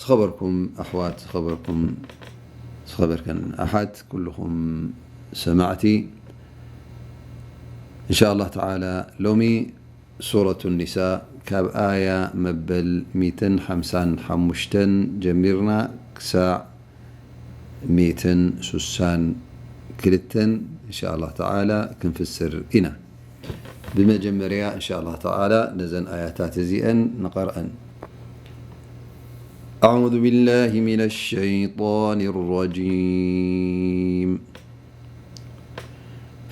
ዝኸበርኩም ኣሕዋት፣ ዝኸበርኩም፣ ዝኸበርከን ኣሓት፣ ኩልኹም ሰማዕቲ፣ እንሻ ኣላህ ተዓላ ሎሚ ሱረቱ ኒሳ ካብ ኣያ መበል ሚእትን ሓምሳን ሓሙሽተን ጀሚርና ክሳዕ ሚእትን ሱሳን ክልተን እንሻ ኣላህ ተዓላ ክንፍስር ኢና። ብመጀመርያ እንሻ ኣላህ ተዓላ ነዘን ኣያታት እዚአን ንቐርአን። أعوذ بالله من الشيطان الرجيم.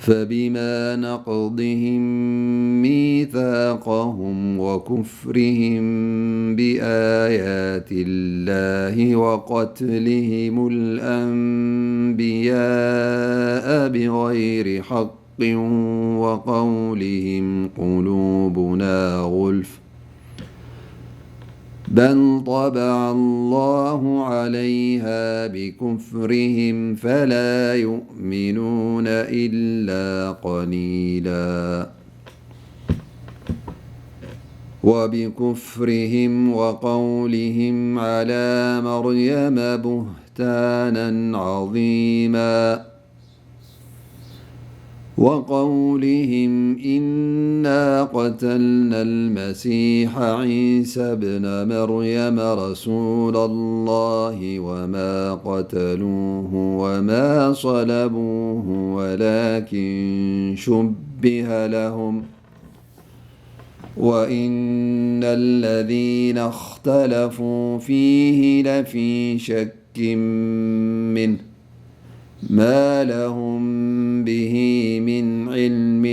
فبما نقضهم ميثاقهم وكفرهم بآيات الله وقتلهم الأنبياء بغير حق وقولهم قلوبنا غلف بل طبع الله عليها بكفرهم فلا يؤمنون إلا قليلا. وبكفرهم وقولهم على مريم بهتانا عظيما. وقولهم إنا قتلنا المسيح عيسى ابن مريم رسول الله وما قتلوه وما صلبوه ولكن شبه لهم وإن الذين اختلفوا فيه لفي شك منه ما لهم به من علم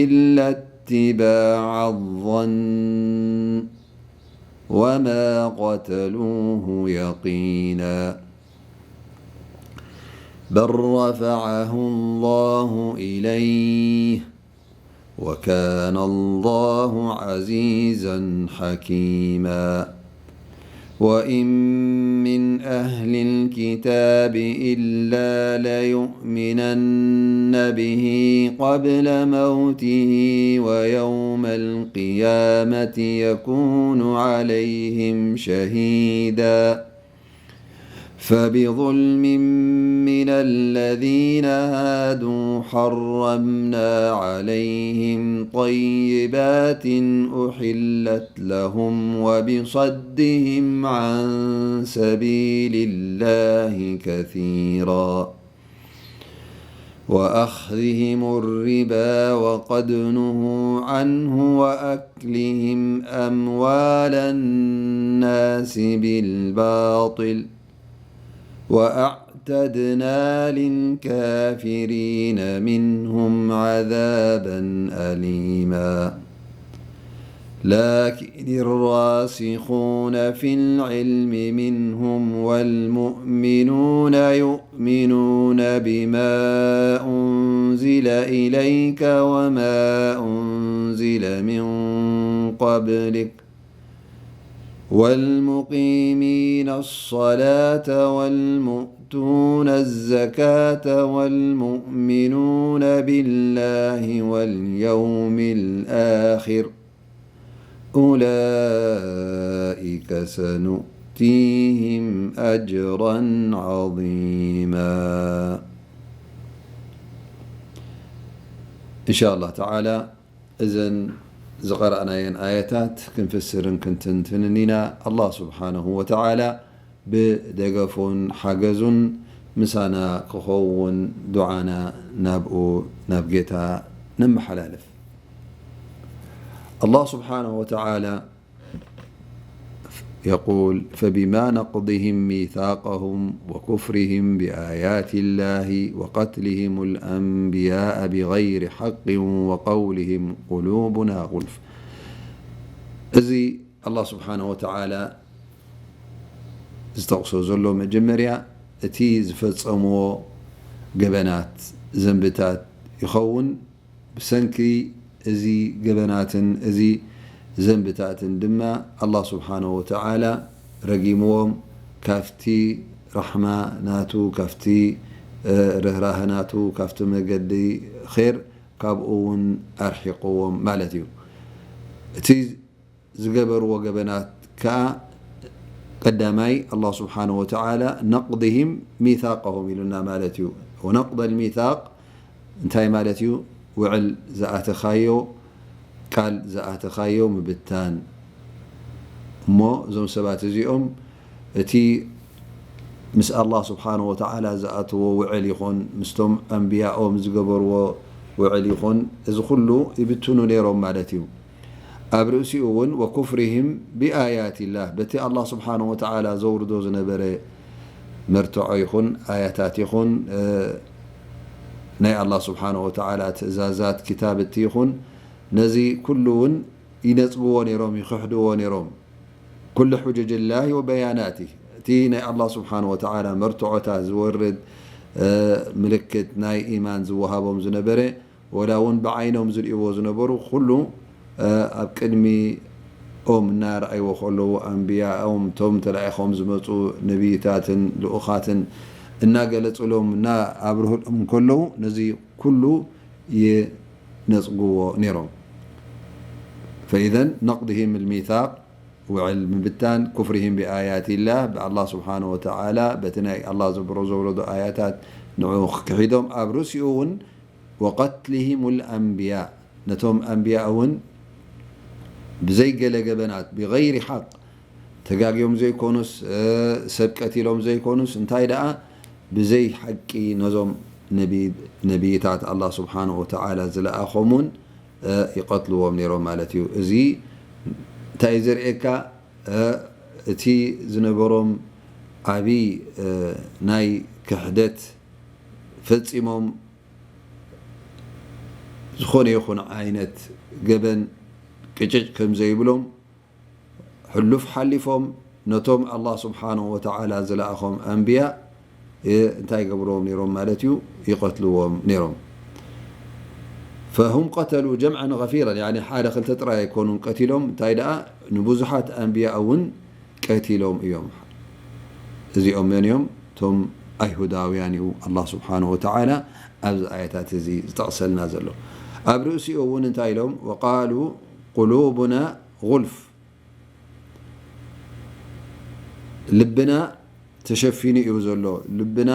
إلا اتباع الظن وما قتلوه يقينا بل رفعه الله إليه وكان الله عزيزا حكيما. وإن من أهل الكتاب إلا ليؤمنن به قبل موته ويوم القيامة يكون عليهم شهيدا. فبظلم من الذين هادوا حرمنا عليهم طيبات أحلت لهم وبصدهم عن سبيل الله كثيرا وأخذهم الربا وقد نهوا عنه وأكلهم أموال الناس بالباطل وأعتدنا للكافرين منهم عذابا أليما. لكن الراسخون في العلم منهم والمؤمنون يؤمنون بما أنزل إليك وما أنزل من قبلك والمقيمين الصلاة والمؤتون الزكاة والمؤمنون بالله واليوم الآخر أولئك سنؤتيهم أجرا عظيما. إن شاء الله تعالى እዘን ዝቐረእናየን ኣያታት ክንፍስርን ክንትንትንን ኢና። ኣላህ ስብሓነሁ ወተዓላ ብደገፉን ሓገዙን ምሳና ክኸውን ዱዓና ናብኡ ናብ ጌታ ነመሓላልፍ። ኣላህ ስብሓነሁ ወተዓላ يقول فبما نقضهم ميثاقهم وكفرهم بآيات الله وقتلهم الأنبياء بغير حق وقولهم قلوبنا غلف. እዚ ኣላህ ስብሓነሁ ወተዓላ ዝጠቕሶ ዘሎ መጀመርያ እቲ ዝፈጸምዎ ገበናት፣ ዘንብታት ይኸውን። ብሰንኪ እዚ ገበናትን እዚ ዘንብታትን ድማ ኣላህ ስብሓነሁ ወተዓላ ረጊምዎም፣ ካብቲ ራሕማ ናቱ፣ ካብቲ ርህራሀ ናቱ፣ ካብቲ መገዲ ኼር ካብኡ እውን ኣርሒቕዎም ማለት እዩ። እቲ ዝገበርዎ ገበናት ከኣ ቀዳማይ ኣላህ ስብሓነሁ ወተዓላ ነቅድሂም ሚታቀሁም ኢሉና ማለት እዩ። ወነቅደል ሚታቅ እንታይ ማለት እዩ? ውዕል ዝኣተኻዮ፣ ቃል ዝኣተኻዮ ምብታን። እሞ እዞም ሰባት እዚኦም እቲ ምስ ኣላህ ስብሓነሁ ወተዓላ ዝኣተዎ ውዕል ይኹን ምስቶም ኣንብያኦም ዝገበርዎ ውዕል ይኹን እዚ ኩሉ ይብትኑ ነይሮም ማለት እዩ። ኣብ ርእሲኡ እውን ወኩፍርህም ብኣያትላህ በቲ ኣላህ ስብሓነሁ ወተዓላ ዘውርዶ ዝነበረ መርትዖ ይኹን ኣያታት ይኹን ናይ ኣላህ ስብሓነሁ ወተዓላ ትእዛዛት ክታብቲ ይኹን ነዚ ኩሉ እውን ይነጽግዎ ነይሮም፣ ይኽሕድዎ ነይሮም። ኩሉ ሑጀጅላሂ ወበያናቲ እቲ ናይ ኣላህ ስብሓነሁ ወተዓላ መርትዖታት ዝወርድ ምልክት ናይ ኢማን ዝወሃቦም ዝነበረ ወላ እውን ብዓይኖም ዝርእይዎ ዝነበሩ ኩሉ ኣብ ቅድሚኦም እናረኣይዎ ከለዉ ኣንብያኦም እቶም ተላኢኾም ዝመፁ ነቢይታትን ልኡኻትን እናገለፅሎም እና ኣብርህሎም ከለዉ ነዚ ኩሉ ይነፅግዎ ነይሮም። ፈኢዘን ነቅድህም ልሚታቅ ውዕል ምብታን ኩፍርህም ብኣያትላህ ብኣላህ ስብሓነ ወተዓላ በቲ ናይ ኣላህ ዘብሮ ዘውረዶ ኣያታት ንዑ ክሒዶም ኣብ ርእሲኡ እውን ወቀትልሂም ልኣንብያ ነቶም ኣንብያ እውን ብዘይገለ ገበናት ብገይሪ ሓቅ ተጋግዮም ዘይኮኑስ ሰብ ቀቲሎም ዘይኮኑስ እንታይ ደኣ ብዘይ ሓቂ ነዞም ነብይታት ኣላህ ስብሓነ ወተዓላ ዝለኣኾም እውን ይቐትልዎም ነይሮም ማለት እዩ። እዚ እንታይ እዩ ዘርእየካ? እቲ ዝነበሮም ዓብይ ናይ ክሕደት ፈፂሞም ዝኾነ ይኹን ዓይነት ገበን ቅጭጭ ከም ዘይብሎም ሕሉፍ ሓሊፎም ነቶም ኣላህ ስብሓነሁ ወተዓላ ዝለኣኾም ኣንብያ እንታይ ይገብርዎም ነይሮም ማለት እዩ? ይቐትልዎም ነይሮም። ፈሁም ቀተሉ ጀምዐን ገፊራን፣ ያኒ ሓደ ክልተ ጥራይ ኣይኮኑን ቀቲሎም፣ እንታይ ደኣ ንብዙሓት ኣንብያ እውን ቀቲሎም እዮም። እዚኦም መን እዮም? እቶም ኣይሁዳውያን እዩ ኣላህ ስብሓነሁ ወተዓላ ኣብዚ ኣያታት እዚ ዝጠቕሰልና ዘሎ። ኣብ ርእሲኡ እውን እንታይ ኢሎም? ወቃሉ ቁሉቡና ጉልፍ ልብና ተሸፊኑ እዩ ዘሎ፣ ልብና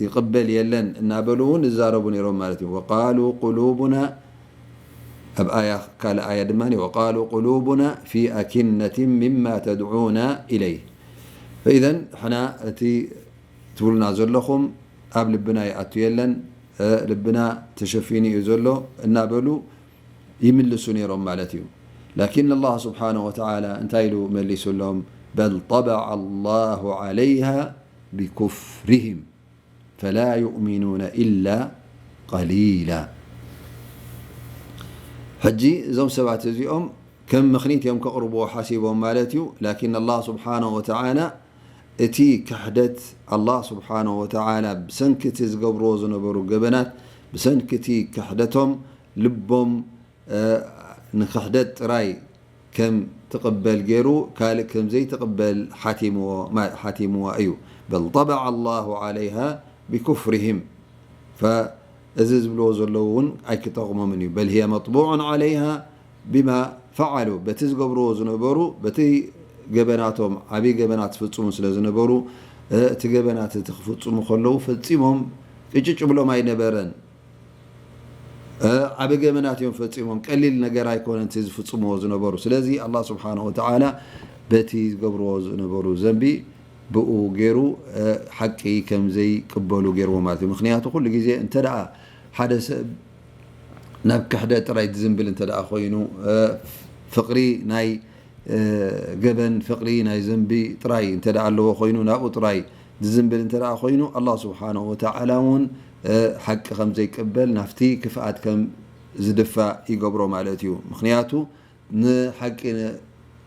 ይቕበል የለን እናበሉ እውን ይዛረቡ ነይሮም ማለት እዩ። ወቃሉ ቁሉቡና ኣብ ኣያ ካልእ ኣያ ድማ ወቃሉ ቁሉቡና ፊ ኣኪነትን ሚማ ተድዑና ኢለይህ። ፈኢዘን ሕና እቲ ትብሉና ዘለኹም ኣብ ልብና ይኣቱ የለን፣ ልብና ተሸፊኑ እዩ ዘሎ እናበሉ ይምልሱ ነይሮም ማለት እዩ። ላኪን ኣላህ ስብሓነሁ ወተዓላ እንታይ ኢሉ መሊሱሎም? በል ጠበዐ ኣላሁ ዓለይሃ ቢኩፍሪሂም ፈላ ዩእሚኑነ ኢላ ቀሊላ። ሕጂ እዞም ሰባት እዚኦም ከም ምኽኒት እዮም ከቕርብዎ ሓሲቦም ማለት እዩ። ላኪን ኣላህ ስብሓነሁ ወተዓላ እቲ ክሕደት ኣላህ ስብሓነሁ ወተዓላ ብሰንኪ እቲ ዝገብርዎ ዝነበሩ ገበናት ብሰንኪ እቲ ክሕደቶም ልቦም ንክሕደት ጥራይ ከም ትቕበል ገይሩ ካልእ ከም ዘይትቕበል ሓቲምዎ ሓቲምዋ እዩ። በል ጠበዐ ኣላሁ ዓለይሃ ቢኩፍሪሂም። እዚ ዝብልዎ ዘለዉ እውን ኣይክጠቕሞምን እዩ። በል ህየ መጥቡዑን ዓለይሃ ቢማ ፈዓሉ፣ በቲ ዝገብርዎ ዝነበሩ በቲ ገበናቶም ዓብዪ ገበናት ዝፍፅሙ ስለ ዝነበሩ እቲ ገበናት እቲ ክፍፅሙ ከለዉ ፈፂሞም ቅጭጭ ብሎም ኣይነበረን። ዓቢ ገበናት እዮም ፈጺሞም፣ ቀሊል ነገር ኣይኮነን እቲ ዝፍጽምዎ ዝነበሩ። ስለዚ ኣላህ ስብሓነሁ ወተዓላ በቲ ዝገብርዎ ዝነበሩ ዘንቢ ብኡ ገይሩ ሓቂ ከም ዘይቅበሉ ገይርዎ ማለት እዩ። ምኽንያቱ ኩሉ ግዜ እንተ ደኣ ሓደ ሰብ ናብ ክሕደት ጥራይ ዝዝንብል እንተ ደኣ ኮይኑ ፍቕሪ ናይ ገበን ፍቕሪ ናይ ዘንቢ ጥራይ እንተ ደኣ ኣለዎ ኮይኑ ናብኡ ጥራይ ዝዝንብል እንተ ደኣ ኮይኑ ኣላህ ስብሓነሁ ወተዓላ እውን ሓቂ ከም ዘይቅበል ናብቲ ክፍኣት ከም ዝድፋእ ይገብሮ ማለት እዩ። ምኽንያቱ ንሓቂ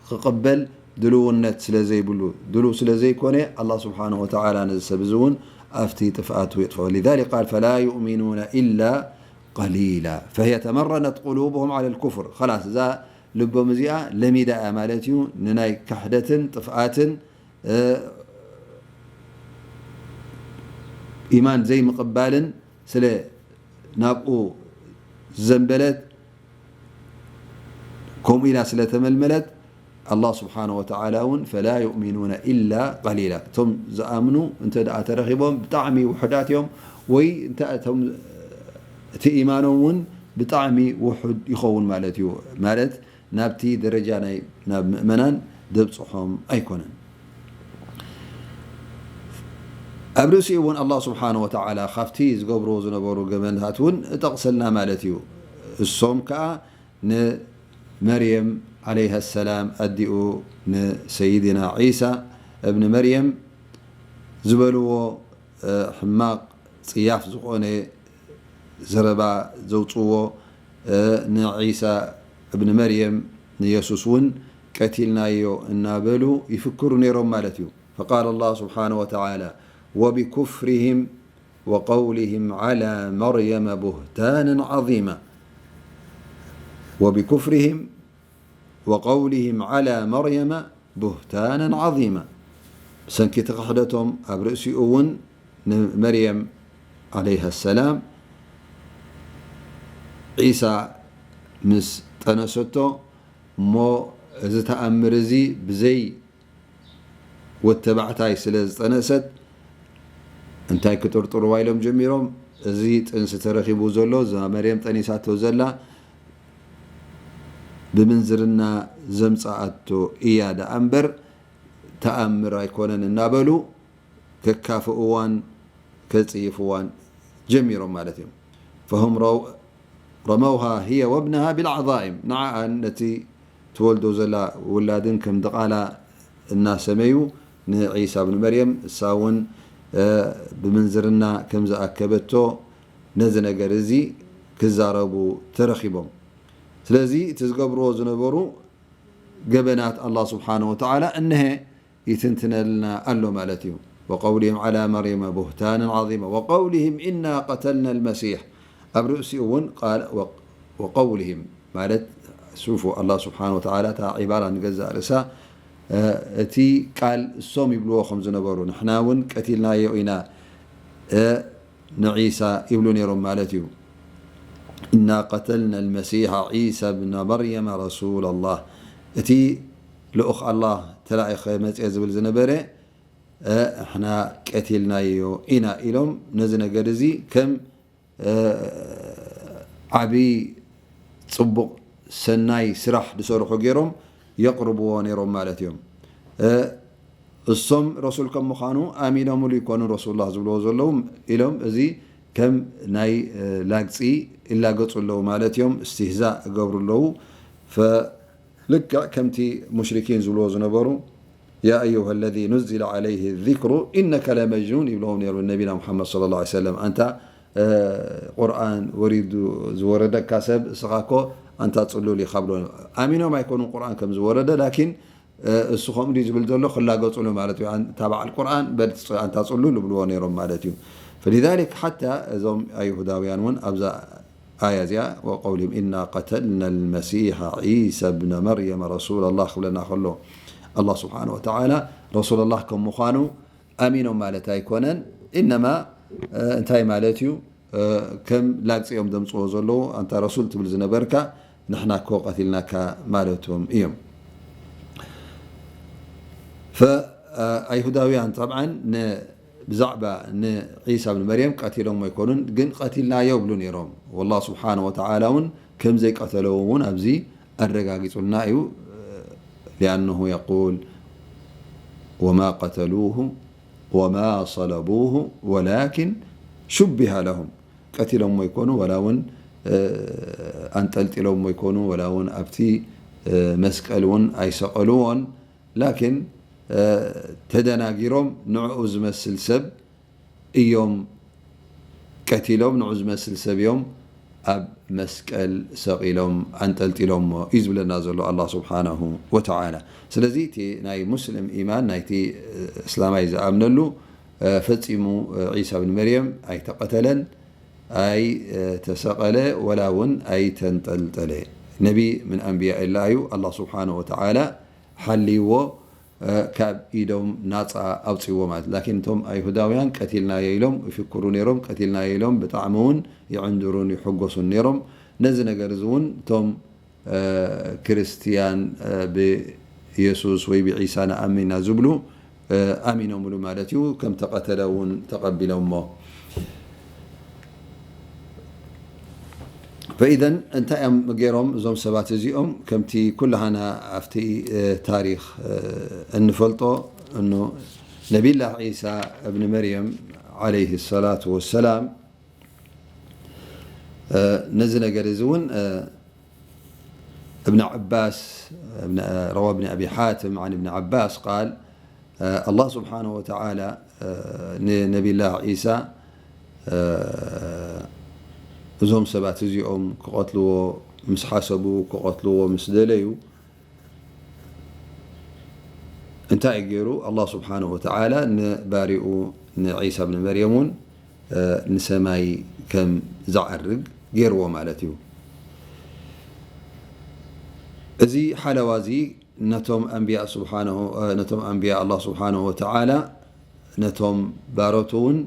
ክቕበል ድልውነት ስለ ዘይብሉ ድሉው ስለ ዘይኮነ ኣላህ ስብሓነሁ ወተዓላ ነዚ ሰብ እዚ እውን ኣብቲ ጥፍኣቱ የጥፍኦ። لذلك قال فلا يؤمنون إلا قليلا فهي تمرنت قلوبهم على الكفر خلاص እዛ ልቦም እዚኣ ለሚዳ እያ ማለት እዩ ንናይ ክሕደትን ጥፍኣትን ኢማን ዘይምቕባልን ስለ ናብኡ ዘንበለት ከምኡ ኢላ ስለ ተመልመለት ኣላህ ስብሓነ ወተዓላ እውን ፈላ ዩእሚኑነ ኢላ ቀሊላ፣ እቶም ዝኣምኑ እንተ ደኣ ተረኺቦም ብጣዕሚ ውሑዳት እዮም፣ ወይ እንተ እቶም እቲ ኢማኖም እውን ብጣዕሚ ውሑድ ይኸውን ማለት እዩ። ማለት ናብቲ ደረጃ ናይ ናብ ምእመናን ዘብጽሖም ኣይኮነን። ኣብ ርእሲኡ እውን ኣላህ ስብሓነ ወተዓላ ካብቲ ዝገብርዎ ዝነበሩ ገበናት እውን እጠቕሰልና ማለት እዩ። እሶም ከኣ ንመርየም ዓለይሃ ሰላም ኣዲኡ ንሰይድና ዒሳ እብኒ መርየም ዝበልዎ ሕማቕ ጽያፍ ዝኾነ ዘረባ ዘውጽዎ ንዒሳ እብኒ መርየም ንየሱስ እውን ቀቲልናዮ እናበሉ ይፍክሩ ነይሮም ማለት እዩ። فقال الله سبحانه وتعالى وبكفرهم وقولهم على مريم بهتانا عظيما وبكفرهم وقولهم على مريم بهتانا عظيما ብሰንኪ እቲ ክሕደቶም ኣብ ርእሲኡ እውን ንመርየም ዓለይሃ ሰላም ዒሳ ምስ ጠነሰቶ እሞ እዚ ተኣምር እዚ ብዘይ ወተባዕታይ ስለ ዝጠነሰት እንታይ ክጥርጥርዋ ኢሎም ጀሚሮም። እዚ ጥንሲ ተረኺቡ ዘሎ እዛ መርየም ጠኒሳቶ ዘላ ብምንዝርና ዘምፀኣቶ እያ ደኣ እምበር ተኣምር ኣይኮነን እናበሉ ከካፍእዋን ከፅይፍዋን ጀሚሮም ማለት እዮም። فهم رموها هي وابنها بالعظائم ንዓኣን ነቲ ትወልዶ ዘላ ውላድን ከም ድቓላ እናሰመዩ ንዒሳ ብን መርየም እሳ እውን ብምንዝርና ከም ዝኣከበቶ ነዚ ነገር እዚ ክዛረቡ ተረኺቦም። ስለዚ እቲ ዝገብርዎ ዝነበሩ ገበናት ኣላህ ስብሓነ ወተዓላ እነሀ ይትንትነልና ኣሎ ማለት እዩ። وقولهم على مريم بهتانا عظيما وقولهم إنا قتلنا المسيح ኣብ ርእሲኡ እውን ቃል وقولهم ማለት ሹፉ ኣላህ ስብሓነ ወተዓላ እታ ዒባራ ንገዛእ ርእሳ እቲ ቃል እሶም ይብልዎ ከም ዝነበሩ ንሕና እውን ቀቲልናዮ ኢና ንዒሳ ይብሉ ነይሮም ማለት እዩ። إنا قتلنا المسيح عيسى ابن مريم رسول الله እቲ ልኡኽ ኣላህ ተላኢኸ መፅአ ዝብል ዝነበረ ንሕና ቀቲልናዮ ኢና ኢሎም ነዚ ነገር እዚ ከም ዓብዪ ፅቡቕ ሰናይ ስራሕ ዝሰርሑ ገይሮም የቕርብዎ ነይሮም ማለት እዮም። እሶም ረሱል ከም ምዃኑ ኣሚኖምሉ ይኮኑ ረሱሉላህ ዝብልዎ ዘለዉ ኢሎም እዚ ከም ናይ ላግፂ ይላገፁ ኣለዉ ማለት እዮም። እስትህዛእ ይገብሩ ኣለዉ። ልክዕ ከምቲ ሙሽሪኪን ዝብልዎ ዝነበሩ يا أيها الذي نزل عليه الذكر إنك لمجنون ይብልዎም ነይሩ ነቢና ሙሓመድ صلى الله عليه وسلم ኣንታ ቁርኣን ወሪዱ ዝወረደካ ሰብ እስኻ እኮ ኣንታ ፅሉል ኢኻ ብሎ ኣሚኖም ኣይኮኑን ቁርኣን ከም ዝወረደ ላኪን እሱ ከምኡ ድዩ ዝብል ዘሎ ክላገፁሉ ማለት እዩ። ኣንታ በዓል ቁርኣን በል ኣንታ ፅሉል ይብልዎ ነይሮም ማለት እዩ። فلذلك حتى እዞም ኣይሁዳውያን እውን ኣብዛ ኣያ እዚኣ وقولهم إنا قتلنا المسيح عيسى ابن مريم رسول الله ክብለና ከሎ ኣላህ ስብሓነ ወተዓላ ረሱል ኣላህ ከም ምዃኑ ኣሚኖም ማለት ኣይኮነን። ኢነማ እንታይ ማለት እዩ? ከም ላግፂ እዮም ዘምፅዎ ዘለዉ ኣንታ ረሱል ትብል ዝነበርካ ንሕና እኮ ቀቲልናካ ማለቶም እዮም። ኣይሁዳውያን ጠብዓን ብዛዕባ ንዒሳ ብን መርየም ቀቲሎሞ ኣይኮኑን ግን ቀቲልናዮ ይብሉ ነይሮም። ወላህ ስብሓነ ወተዓላ እውን ከም ዘይቀተለዎ እውን ኣብዚ ኣረጋጊፁልና እዩ። لأنه يقول وما قتلوه وما صلبوه ولكن شبه لهم ቀቲሎሞ ኣይኮኑ ወላ እውን ኣንጠልጢሎሞ ኣይኮኑ ወላ እውን ኣብቲ መስቀል እውን ኣይሰቐልዎን ላኪን ተደናጊሮም ንዕኡ ዝመስል ሰብ እዮም ቀቲሎም ንዑ ዝመስል ሰብ እዮም ኣብ መስቀል ሰቒሎም ኣንጠልጢሎሞ እዩ ዝብለና ዘሎ ኣላህ ስብሓናሁ ወተዓላ። ስለዚ እቲ ናይ ሙስሊም ኢማን ናይቲ እስላማይ ዝኣምነሉ ፈጺሙ ዒሳ ብን መርየም ኣይተቐተለን ኣይተሰቐለ ወላ እውን ኣይተንጠልጠለ። ነቢ ምን ኣንብያ ኢላ እዩ ኣላህ ስብሓናሁ ወተዓላ ሓልይዎ ካብ ኢዶም ናፃ ኣውፅዎ ማለት ላኪን እቶም ኣይሁዳውያን ቀቲልናዮ ኢሎም ይፍክሩ ነይሮም ቀቲልናዮ ኢሎም ብጣዕሚ እውን ይዕንድሩን ይሕጎሱን ነይሮም። ነዚ ነገር እዚ እውን እቶም ክርስትያን ብ ብኢየሱስ ወይ ብዒሳ ንኣምን ኢና ዝብሉ፣ እ፣ ኣሚኖምሉ ማለት እዩ። ከም ተቐተለ እውን ተቐቢሎሞ። ፈኢዘን እንታይ እዮም ገይሮም እዞም ሰባት እዚኦም? ከምቲ ኩላህና ኣብቲ፣ እ፣ ታሪኽ፣ እ፣ እንፈልጦ እኑ ነቢላህ ዒሳ እብኒ መርየም ዓለይሂ ሰላቱ ወሰላም፣ እ፣ ነዚ ነገር እዚ እውን፣ እ፣ እብኒ ዓባስ፣ እብኒ፣ ረዋ እብኒ ኣቢ ሓትም ዓን እብኒ ዓባስ ቃል፣ እ፣ ኣላህ ስብሓነሁ ወተዓላ፣ እ፣ ንነቢላህ ዒሳ፣ እ፣ እዞም ሰባት እዚኦም ክቐትልዎ ምስ ሓሰቡ፣ ክቐትልዎ ምስ ደለዩ፣ እንታይ እዩ ገይሩ? ኣላህ ስብሓነሁ ወተዓላ ንባሪኡ ንዒሳ ብን መርየም እውን፣ እ፣ ንሰማይ ከም ዝዓርግ ገይርዎ ማለት እዩ። እዚ ሓለዋ እዚ ነቶም ኣንብያ ስብሓነሁ፣ እ፣ ነቶም ኣንብያ ኣላህ ስብሓነሁ ወተዓላ ነቶም ባሮቱ እውን፣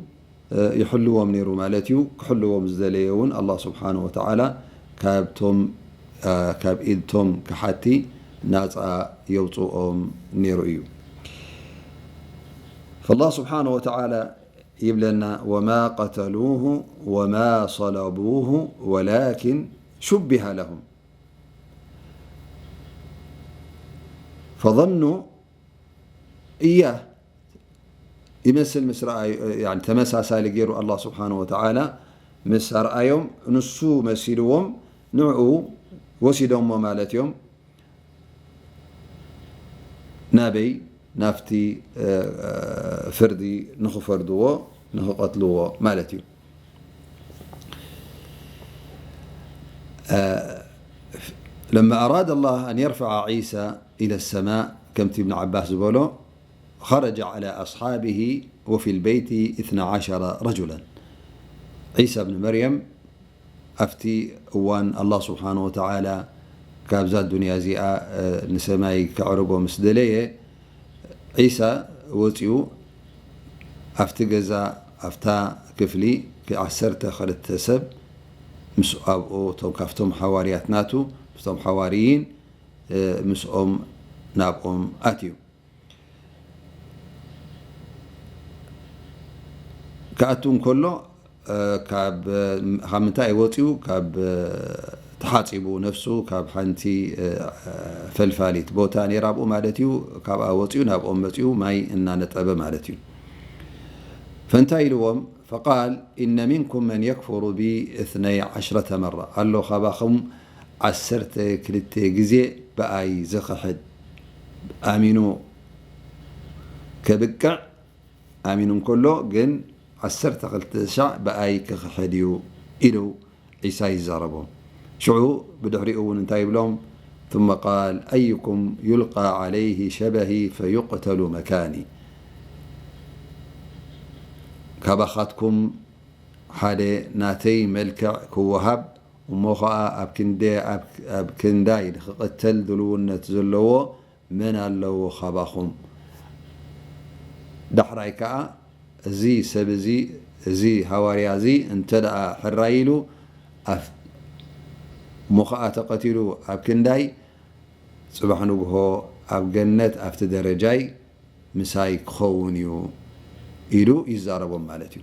እ፣ ይሕልዎም ነይሩ ማለት እዩ። ክሕልዎም ዝደለየ እውን ኣላህ ስብሓነሁ ወተዓላ ካብቶም፣ እ፣ ካብ ኢድቶም ከሓቲ ናፃ የውፅኦም ነይሩ እዩ። ፈላህ ስብሓነሁ ወተዓላ ይብለና፣ ወማ ቀተሉሁ ወማ ሰለቡሁ ወላኪን ሹቢሃ ለሁም ፈظኑ እያህ ይመስል ምስ ረኣዩ፣ ያኒ ተመሳሳሊ ገይሩ ኣላህ ስብሓነሁ ወተዓላ ምስ ኣርኣዮም፣ ንሱ መሲልዎም ንዕኡ ወሲዶሞ ማለት እዮም። ናበይ? ናብቲ፣ እ፣ ፍርዲ ንኽፈርድዎ፣ ንኽቐትልዎ ማለት እዩ። እ፣ ለማ ኣራደ ኣላህ ኣን የርፈዐ ዒሳ ኢለ ሰማእ፣ ከምቲ እብን ዓባስ ዝበሎ፣ ኸረጀ ዐላ ኣስሓብሂ ወፊ ልበይቲ ኢስና ዐሸረ ረጁለን። ዒሳ እብን መርየም ኣብቲ እዋን ኣላህ ስብሓነሁ ወተዓላ ካብዛ ዱንያ እዚኣ፣ እ፣ ንሰማይ ከዕርጎ ምስ ደለየ፣ ዒሳ ወፂኡ ኣብቲ ገዛ፣ ኣብታ ክፍሊ ዓሰርተ ክልተ ሰብ ምስ ኣብኡ፣ እቶም ካብቶም ሓዋርያት ናቱ፣ ምስቶም ሓዋርይን፣ እ፣ ምስኦም ናብኦም ኣትዩ። ክኣቱ እንከሎ፣ እ፣ ካብ፣ ካብ ምንታይ እዩ ወፂኡ? ካብ፣ እ፣ ተሓፂቡ ነፍሱ ካብ ሓንቲ፣ እ፣ ፈልፋሊት ቦታ ነይራ ኣብኡ ማለት እዩ። ካብኣ ወፂኡ ናብኦም መፂኡ ማይ እናነጠበ ማለት እዩ። ፈእንታይ ኢልዎም? ፈቃል፣ ኢነ ሚንኩም መን የክፍሩ ቢ እትነይ ዐሽረተ መራ። ኣሎ ካባኹም ዓሰርተ ክልተ ግዜ ብኣይ ዝኽሕድ፣ ኣሚኑ ከብቅዕ፣ ኣሚኑ እንከሎ ግን ዓሰርተ ክልተ ሻዕ ብኣይ ክኽሕድ እዩ ኢሉ ዒሳ ይዛረቦም። ሽዑ ብድሕሪኡ እውን እንታይ ይብሎም? ثم قال أيكم يلقى عليه شبهي فيقتل مكاني። ካባኻትኩም ሓደ ናተይ መልክዕ ክወሃብ፣ እሞ ኸኣ ኣብ ክንደ-፣ ኣብ፣ ኣብ ክንዳይ ንኽቕተል ድልውነት ዘለዎ መን ኣለዎ ካባኹም? ዳሕራይ ከኣ እዚ ሰብ እዚ፣ እዚ ሃዋርያ እዚ እንተ ደኣ ሕራይ ኢሉ፣ ኣብ፣ እሞ ኸኣ ተቐቲሉ ኣብ ክንዳይ፣ ጽባሕ ንግሆ ኣብ ገነት ኣብቲ ደረጃይ ምሳይ ክኸውን እዩ ኢሉ ይዛረቦም ማለት እዩ።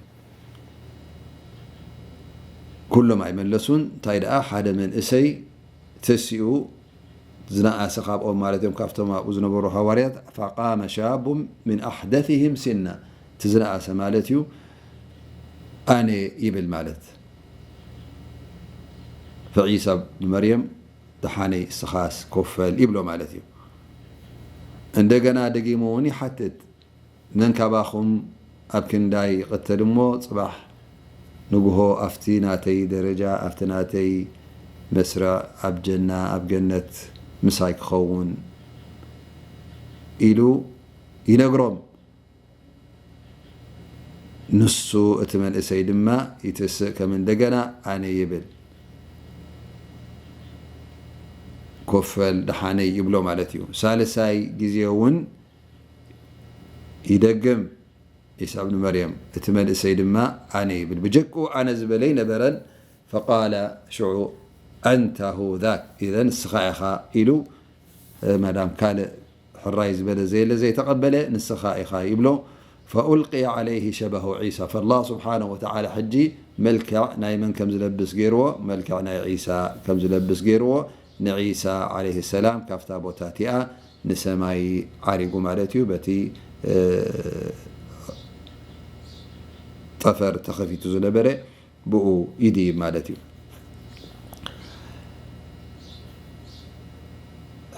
ኩሎም ኣይመለሱን። እንታይ ደኣ ሓደ መንእሰይ ተሲኡ ዝነኣሰ ካብኦም ማለት እዮም፣ ካብቶም ኣብኡ ዝነበሩ ሃዋርያት፣ ፈቃመ ሻቡ ምን ኣሕደሲሂም ሲና፣ እቲ ዝነኣሰ ማለት እዩ፣ ኣነ ይብል ማለት። ፈዒሳ ብን መርየም ደሓነይ እስኻስ ኮፍ በል ይብሎ ማለት እዩ። እንደገና ደጊሙ እውን ይሓትት፣ መን ካባኹም ኣብ ክንዳይ ይቕተል እሞ ጽባሕ ንግሆ ኣብቲ ናተይ ደረጃ፣ ኣብቲ ናተይ መስርዕ ኣብ ጀና፣ ኣብ ገነት ምሳይ ክኸውን ኢሉ ይነግሮም። ንሱ እቲ መንእሰይ ድማ ይትስእ ከም እንደገና ኣነ ይብል። ኮፍ በል ደሓነይ ይብሎ ማለት እዩ። ሳልሳይ ግዜ እውን ይደግም ዒሳ እብን መርየም። እቲ መንእሰይ ድማ ኣነ ይብል። ብጀክኡ ኣነ ዝበለ ኣይነበረን። ፈቃለ ሽዑ ኣንተ ሁ ዛክ፣ ኢዘን ንስኻ ኢኻ ኢሉ፣ እ፣ ማዳም ካልእ ሕራይ ዝበለ ዘየለ ዘይተቐበለ ንስኻ ኢኻ ይብሎ። ፈኡልቅየ ዓለይሂ ሸበሁ ዒሳ። ፈላህ ስብሓነሁ ወተዓላ ሕጂ መልክዕ ናይ መን ከም ዝለብስ ገይርዎ? መልክዕ ናይ ዒሳ ከም ዝለብስ ገይርዎ። ንዒሳ ዓለይሂ ሰላም ካብታ ቦታ እቲኣ ንሰማይ ዓሪጉ ማለት እዩ። በቲ ጠፈር ተኸፊቱ ዝነበረ ብኡ ይድይብ ማለት እዩ።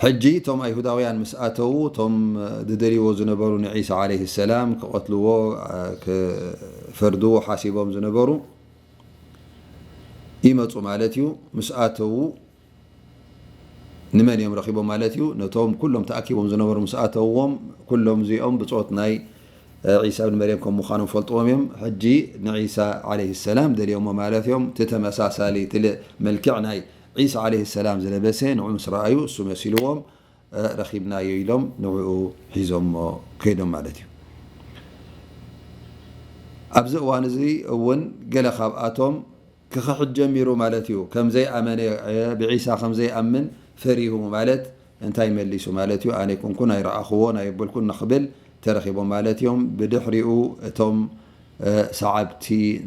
ሕጂ እቶም ኣይሁዳውያን ምስ ኣተዉ፣ እቶም ዝደልይዎ ዝነበሩ ንዒሳ ዓለይሂ ሰላም ክቐትልዎ፣ ክፈርድዎ ሓሲቦም ዝነበሩ ይመፁ ማለት እዩ። ምስ ኣተዉ ንመን እዮም ረኺቦም ማለት እዩ? ነቶም ኩሎም ተኣኪቦም ዝነበሩ ምስ ኣተውዎም፣ ኩሎም እዚኦም ብጾት ናይ ዒሳ ብን መርየም ከም ምዃኖም ፈልጥዎም እዮም። ሕጂ ንዒሳ ዓለይሂ ሰላም ደልዮሞ ማለት እዮም። እቲ ተመሳሳሊ እቲ ል- መልክዕ ናይ ዒሳ ዓለይሂ ሰላም ዝለበሰ ንዑ ምስ ረኣዩ፣ እሱ መሲልዎም፣ ረኺብናዮ ኢሎም ንዕኡ ሒዞሞ ከይዶም ማለት እዩ። ኣብዚ እዋን እዚ እውን ገለ ካብኣቶም ክኽሕድ ጀሚሩ ማለት እዩ። ከም ዘይኣመነ፣ ብዒሳ ከም ዘይኣምን ፈሪሁ ማለት እንታይ መሊሱ ማለት እዩ? ኣነ ኣይኮንኩን፣ ኣይረኣኽዎን፣ ኣየበልኩን ንኽብል ተረኺቦም ማለት እዮም። ብድሕሪኡ እቶም ሰዓብቲ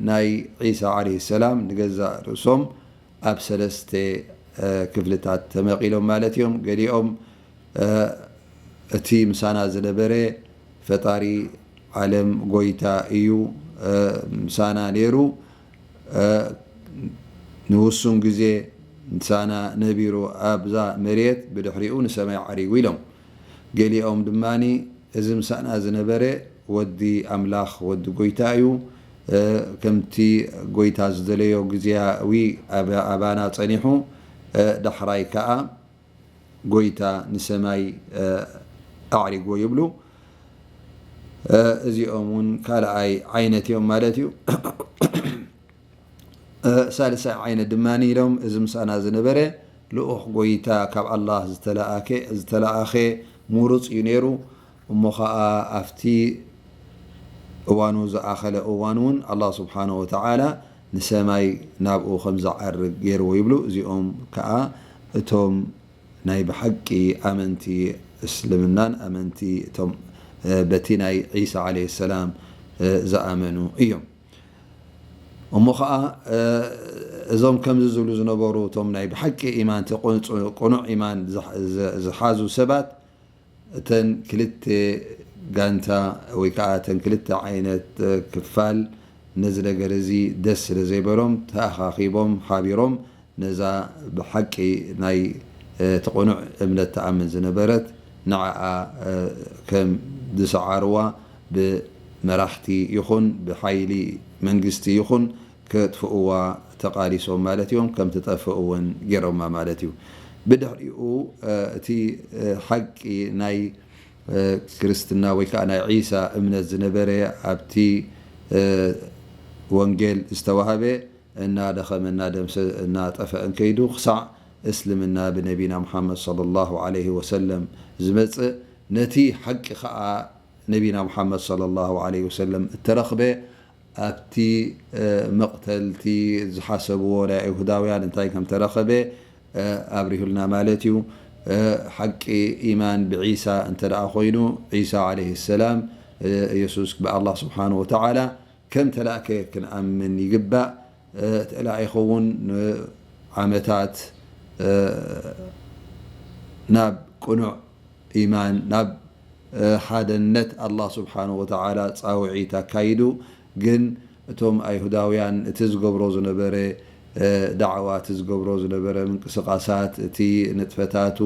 ናይ ዒሳ ዓለይሂ ሰላም ንገዛእ ርእሶም ኣብ ሰለስተ ክፍልታት ተመቒሎም ማለት እዮም። ገሊኦም እቲ ምሳና ዝነበረ ፈጣሪ ዓለም ጎይታ እዩ፣ ምሳና ነይሩ፣ ንውሱን ግዜ ምሳና ነቢሩ ኣብዛ መሬት፣ ብድሕሪኡ ንሰማይ ዓሪጉ ኢሎም። ገሊኦም ድማ እዚ ምሳና ዝነበረ ወዲ ኣምላኽ፣ ወዲ ጎይታ እዩ፣ ከምቲ ጎይታ ዝደለዮ ግዜያዊ ኣባና ጸኒሑ፣ ዳሕራይ ከኣ ጎይታ ንሰማይ ኣዕሪጎ ይብሉ። እዚኦም እውን ካልኣይ ዓይነት እዮም ማለት እዩ። ሳልሳይ ዓይነት ድማ ኢሎም፣ እዚ ምሳና ዝነበረ ልኡኽ ጎይታ ካብ ኣላህ ዝተለኣከ ዝተለኣኸ ሙሩፅ እዩ ነይሩ። እሞ ኸዓ ኣብቲ እዋኑ ዝኣኸለ እዋን እውን ኣላህ ስብሓነ ወተዓላ ንሰማይ ናብኡ ከም ዝዓርግ ገይርዎ ይብሉ። እዚኦም ከዓ እቶም ናይ ብሓቂ ኣመንቲ እስልምናን ኣመንቲ እቶም በቲ ናይ ዒሳ ዓለይሂ ሰላም ዝኣመኑ እዮም። እሞ ኸዓ እዞም ከምዚ ዝብሉ ዝነበሩ እቶም ናይ ብሓቂ ኢማን ቅኑዕ ኢማን ዝሓዙ ሰባት እተን ክልተ ጋንታ ወይ ከዓ እተን ክልተ ዓይነት ክፋል ነዚ ነገር እዚ ደስ ስለ ዘይበሎም ተኣኻኺቦም ሓቢሮም ነዛ ብሓቂ ናይ እቲ ቅኑዕ እምነት ትኣምን ዝነበረት ንዓኣ ከም ዝሰዓርዋ ብመራሕቲ ይኹን ብሓይሊ መንግስቲ ይኹን ከጥፍእዋ ተቓሊሶም ማለት እዮም። ከም ትጠፍእ እውን ገይሮማ ማለት እዩ። ብድሕሪኡ እቲ ሓቂ ናይ ክርስትና ወይ ከዓ ናይ ዒሳ እምነት ዝነበረ ኣብቲ ወንጌል ዝተዋህበ እናደኸመ እናደምሰ እናጠፍአን ከይዱ ክሳዕ እስልምና ብነቢና ሙሓመድ ሰለላሁ ዓለይሂ ወሰለም ዝመፅእ ነቲ ሓቂ ከዓ ነቢና ሙሓመድ ሰለላሁ ዓለይሂ ወሰለም እተረኽበ ኣብቲ መቕተልቲ ዝሓሰብዎ ናይ ኣይሁዳውያን እንታይ ከም ተረኸበ ኣብሪሁልና ማለት እዩ። ሓቂ ኢማን ብዒሳ እንተ ደኣ ኮይኑ ዒሳ ዓለይሂ ሰላም የሱስ ብኣላህ ስብሓን ወተዓላ ከም ተላእከ ክንኣምን ይግባእ። ተላኢኹ እውን ንዓመታት ናብ ቅኑዕ ኢማን ናብ ሓደነት ኣላህ ስብሓን ወተዓላ ፃውዒት ኣካይዱ። ግን እቶም ኣይሁዳውያን እቲ ዝገብሮ ዝነበረ ዳዕዋ እቲ ዝገብሮ ዝነበረ ምንቅስቃሳት እቲ ንጥፈታቱ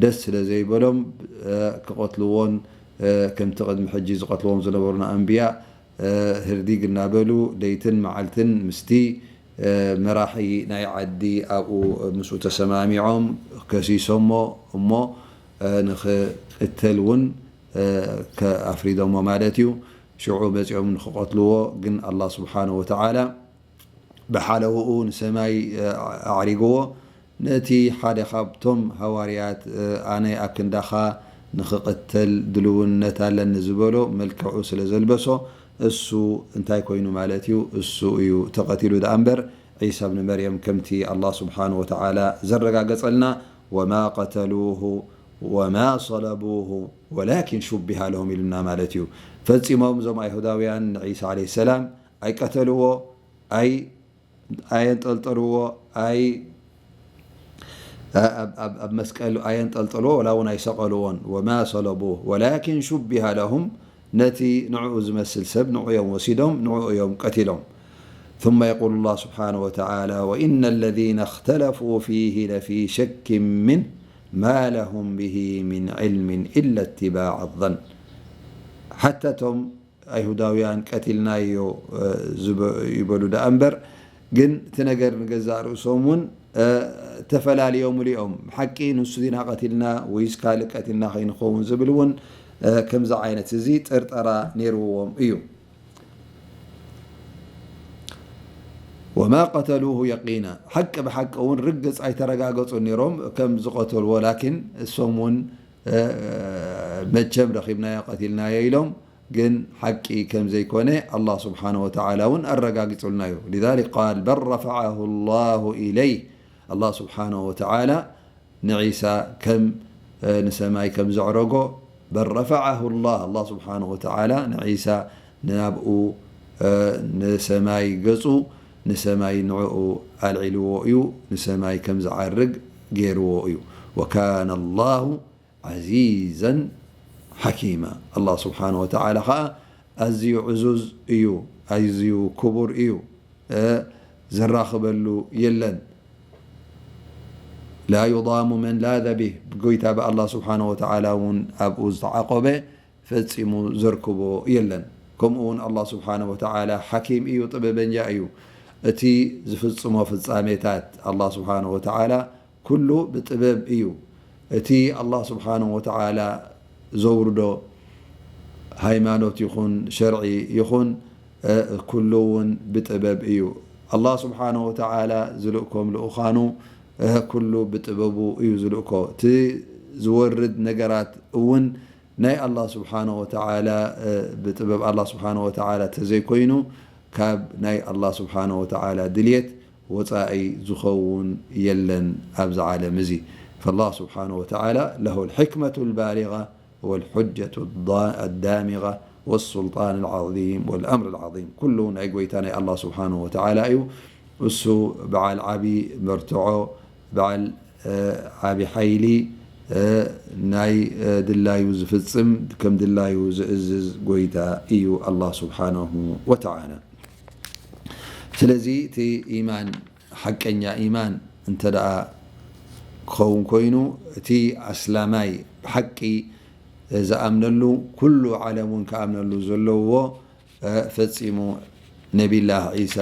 ደስ ስለ ዘይበሎም ክቐትልዎን ከምቲ ቅድሚ ሕጂ ዝቐትልዎም ዝነበሩ ንኣንብያ ህርዲግ እናበሉ ለይትን መዓልትን ምስቲ መራሒ ናይ ዓዲ ኣብኡ ምስኡ ተሰማሚዖም ከሲሶሞ እሞ ንኽቅተል እውን ኣፍሪዶሞ ማለት እዩ። ሽዑ መፂኦም ንኽቐትልዎ ግን ኣላህ ስብሓነ ወተዓላ ብሓለውኡ ንሰማይ ኣዕሪግዎ። ነቲ ሓደ ካብቶም ሃዋርያት ኣነ ኣብ ክንዳኻ ንኽቕተል ድልውነት ኣለኒ ዝበሎ መልክዑ ስለ ዘልበሶ እሱ እንታይ ኮይኑ ማለት እዩ? እሱ እዩ ተቐቲሉ ደኣ እምበር ዒሳ ብን መርየም ከምቲ ኣላህ ስብሓን ወተዓላ ዘረጋገጸልና ወማ ቀተሉሁ وما صلبوه ولكن شبه لهم ኢሉና ማለት እዩ። ፈጺሞም እዞም ኣይሁዳውያን ንዒሳ ዓለይሂ ሰላም ኣይቀተልዎ፣ ኣይ-፣ ኣየንጠልጠልዎ፣ ኣይ-፣ ኣብ፣ ኣብ፣ ኣብ መስቀል ኣየንጠልጠልዎ፣ ወላ እውን ኣይሰቐልዎን። وما صلبوه ولكن شبه لهم ነቲ ንዕኡ ዝመስል ሰብ ንዑ እዮም ወሲዶም፣ ንዕኡ እዮም ቀቲሎም። ثم يقول الله سبحانه وتعالى: وإن الذين اختلفوا فيه لفي شك منه ما لهم به من علم إلا اتباع الظن. ሓታ እቶም ኣይሁዳውያን ቀቲልናዮ፣ እ፣ ዝበ-፣ ይበሉ ደኣ እምበር፣ ግን እቲ ነገር ንገዛእ ርእሶም እውን፣ እ፣ ተፈላልዮምሉ እዮም። ብሓቂ ንሱ ዲና ቀቲልና ወይስ ካልእ ቀቲልና ከይንኸውን ዝብል እውን፣ እ፣ ከምዚ ዓይነት እዚ ጥርጠራ ነይርዎም እዩ። وما قتلوه يقينا ሓቂ ብሓቂ እውን ርግጽ ኣይተረጋገጹን ነይሮም ከም ዝቐተልዎ፣ ላኪን እሶም እውን፣ እ፣ መቸም ረኺብናዮ ቀቲልናዮ ኢሎም ግን ሓቂ ከም ዘይኮነ ኣላህ ስብሓነሁ ወተዓላ እውን ኣረጋጊጹልና እዩ። لذلك قال: بل رفعه الله إليه ኣላህ ስብሓነሁ ወተዓላ ንዒሳ ከም፣ እ፣ ንሰማይ ከም ዘዕረጎ በል ረፈዐሁ ላህ ኣላህ ስብሓነሁ ወተዓላ ንዒሳ ናብኡ፣ እ፣ ንሰማይ ገጹ ንሰማይ ንዕኡ ኣልዒልዎ እዩ፣ ንሰማይ ከም ዝዓርግ ገይርዎ እዩ። ወካነ ላሁ ዓዚዘን ሓኪማ ኣላህ ስብሓነሁ ወተዓላ ኸዓ ኣዝዩ ዕዙዝ እዩ፣ ኣዝዩ ክቡር እዩ፣ እ፣ ዝራኽበሉ የለን። ላ ዩዳሙ መን ላዘ ቢህ ብጎይታ ብኣላህ ስብሓነሁ ወተዓላ እውን ኣብኡ ዝተዓቆበ ፈጺሙ ዘርክቦ የለን። ከምኡ እውን ኣላህ ስብሓነሁ ወተዓላ ሓኪም እዩ፣ ጥበበኛ እዩ። እቲ ዝፍጽሞ ፍጻሜታት ኣላህ ስብሓነሁ ወተዓላ ኩሉ ብጥበብ እዩ። እቲ ኣላህ ስብሓነሁ ወተዓላ ዘውርዶ ሃይማኖት ይኹን ሸርዒ ይኹን፣ እ፣ ኩሉ እውን ብጥበብ እዩ። ኣላህ ስብሓነሁ ወተዓላ ዝልእኮም ልኡኻኑ፣ እ፣ ኩሉ ብጥበቡ እዩ ዝልእኮ። እቲ ዝወርድ ነገራት እውን ናይ ኣላህ ስብሓነሁ ወተዓላ፣ እ፣ ብጥበብ ኣላህ ስብሓነሁ ወተዓላ ተዘይኮይኑ፣ ካብ ናይ ኣላህ ስብሓነሁ ወተዓላ ድልየት ወጻኢ ዝኸውን የለን ኣብዚ ዓለም እዚ። فالله سبحانه وتعالى له الحكمة البالغة والحجة الضا-، الدامغة والسلطان العظيم والأمر العظيم። ኩሉ ናይ ጎይታ ናይ ኣላህ ስብሓነሁ ወተዓላ እዩ። እሱ በዓል ዓቢ መርትዖ፣ በዓል፣ እ፣ ዓቢ ሓይሊ፣ እ፣ ናይ፣ እ፣ ድላዩ ዝፍጽም፣ ከም ድላዩ ዝእዝዝ ጎይታ እዩ ኣላህ ስብሓነሁ ወተዓላ። ስለዚ እቲ ኢማን፣ ሓቀኛ ኢማን እንተ ደኣ ክኸውን ኮይኑ፣ እቲ ኣስላማይ ብሓቂ ዝኣምነሉ፣ ኩሉ ዓለም እውን ክኣምነሉ ዘለዎ፣ እ፣ ፈጺሙ ነቢላህ ዒሳ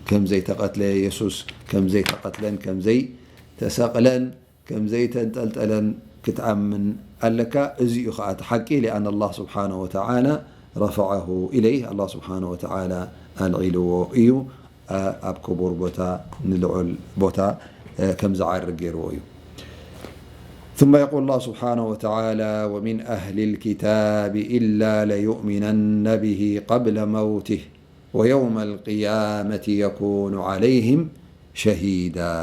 ከም ዘይተቐትለ፣ የሱስ ከም ዘይተቐትለን ከም ዘይተሰቕለን ከም ዘይተንጠልጠለን ክትኣምን ኣለካ። እዚ እዩ ኸኣ እቲ ሓቂ። ሊኣን ኣላህ ስብሓነሁ ወተዓላ ረፈዐሁ ኢለይህ፣ ኣላህ ስብሓነሁ ወተዓላ ኣልዒልዎ እዩ። ኣ-፣ ኣብ ክቡር ቦታ፣ ንልዑል ቦታ፣ እ፣ ከም ዝዓርግ ገይርዎ እዩ። ثم يقول الله سبحانه وتعالى: ومن أهل الكتاب إلا ليؤمنن به قبل موته ويوم القيامة يكون عليهم شهيدا።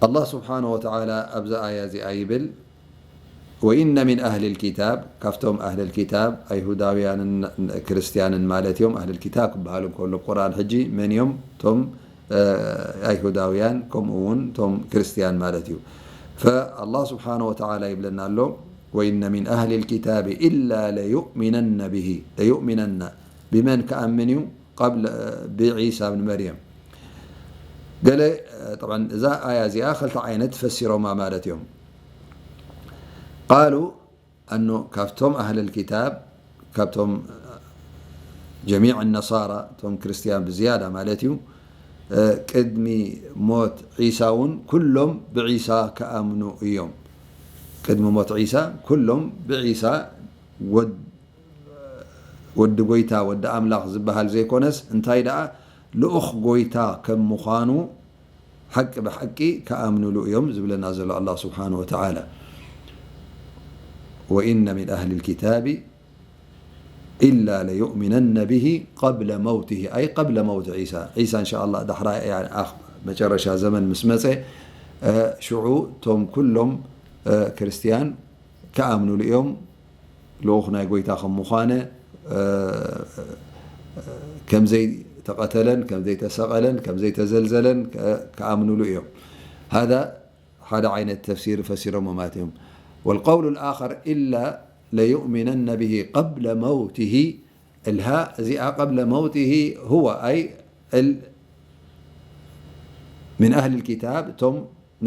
ኣላህ ስብሓነሁ ወተዓላ ኣብዛ ኣያ እዚኣ ይብል፣ وإن من أهل الكتاب ካብቶም ኣህለል ኪታብ ኣይሁዳውያንን ክርስትያንን ማለት እዮም። ኣህለል ኪታብ ክበሃሉ እንከሎ ቁርኣን ሕጂ መን እዮም? እቶም፣ እ፣ ኣይሁዳውያን ከምኡ እውን እቶም ክርስትያን ማለት እዩ። ፈኣላህ ስብሓነሁ ወተዓላ ይብለና ኣሎ፣ وإن من أهل الكتاب إلا ليؤمنن به ለዩእሚነና ብመን ክኣምን እዩ? ቀብል ብዒሳ ብን መርየም። ገለ፣ ጠብዓን እዛ ኣያ እዚኣ ክልተ ዓይነት ፈሲሮማ ማለት እዮም። ቃሉ ኣኖ ካብቶም ኣህለል ኪታብ፣ ካብቶም ጀሚዕ ነሳራ፣ እቶም ክርስትያን ብዝያዳ ማለት እዩ፣ ቅድሚ ሞት ዒሳ እውን ኩሎም ብዒሳ ክኣምኑ እዮም። ቅድሚ ሞት ዒሳ ኩሎም ብዒሳ ወድ ወዲ ጎይታ፣ ወዲ ኣምላኽ ዝበሃል ዘይኮነስ፣ እንታይ ደኣ ልኡኽ ጎይታ ከም ምዃኑ ሓቂ ብሓቂ ክኣምኑሉ እዮም ዝብለና ዘሎ ኣላህ ስብሓነሁ ወተዓላ። ወኢነ ሚን ኣህሊል ኪታቢ ኢላ ለዩእሚነነ ቢሂ ቀብለ መውቲሂ፣ ኣይ ቀብለ መውቲ ዒሳ። ዒሳ እንሻ ኣላህ ዳሕራይ፣ ያኒ፣ ኣኽ-፣ መጨረሻ ዘመን ምስ መጸ፣ እ፣ ሽዑ እቶም ኩሎም፣ እ፣ ክርስትያን ክኣምኑሉ እዮም። ልኡኽ ናይ ጎይታ ከም ምዃነ፣ እ፣ ከም ዘይተቐተለን፣ ከም ዘይተሰቐለን፣ ከም ዘይተዘልዘለን ከ-፣ ክኣምኑሉ እዮም። ሃዛ ሓደ ዓይነት ተፍሲር ፈሲሮሞ ማለት እዮም። والقول الآخر إلا ليؤمنن به قبل موته الهاء እዚኣ قبل موته هو أي ال من أهل الكتاب እቶም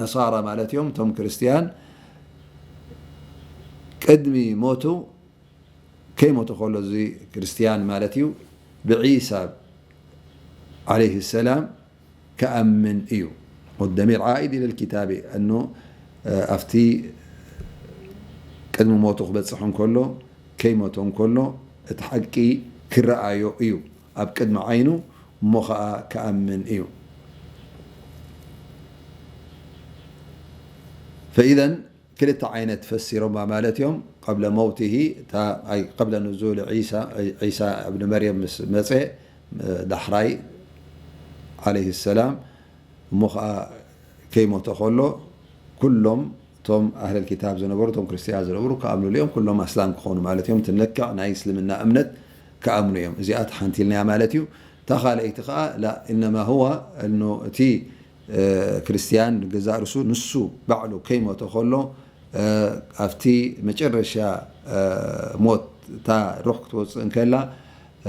ነሳራ ማለት እዮም፣ እቶም ክርስትያን ቅድሚ ሞቱ ከይሞተ ከሎ እዚ ክርስትያን ማለት እዩ ብዒሳ عليه السلام ክኣምን እዩ። والضمير عائد إلى الكتاب أنه ኣብቲ ቅድሚ ሞቱ ክበፅሕ እንከሎ ከይሞተ እንከሎ እቲ ሓቂ ክረኣዮ እዩ ኣብ ቅድሚ ዓይኑ እሞ ኸዓ ክኣምን እዩ። فإذا ክልተ ዓይነት ፈሲሮማ ማለት እዮም። قبل موته እታ أي قبل نزول عيسى عيسى ابن مريم ምስ መፀ ዳሕራይ عليه السلام እሞ ኸዓ ከይሞተ ከሎ ኩሎም እቶም أهل الكتاب ዝነበሩ እቶም ክርስትያን ዝነበሩ ክኣምኑሉ እዮም። ኩሎም ኣስላም ክኾኑ ማለት እዮም። ትነክዕ ናይ እስልምና እምነት ክኣምኑ እዮም። እዚኣ ተሓንቲልናያ ማለት እዩ። እታ ካልኣይቲ ኸዓ لا إنما هو أنه እቲ እ፣ ክርስትያን ንገዛእ ርሱ ንሱ ባዕሉ ከይሞተ ከሎ እ፣ ኣብቲ መጨረሻ እ፣ ሞት እታ ሩሕ ክትወፅእ እንከላ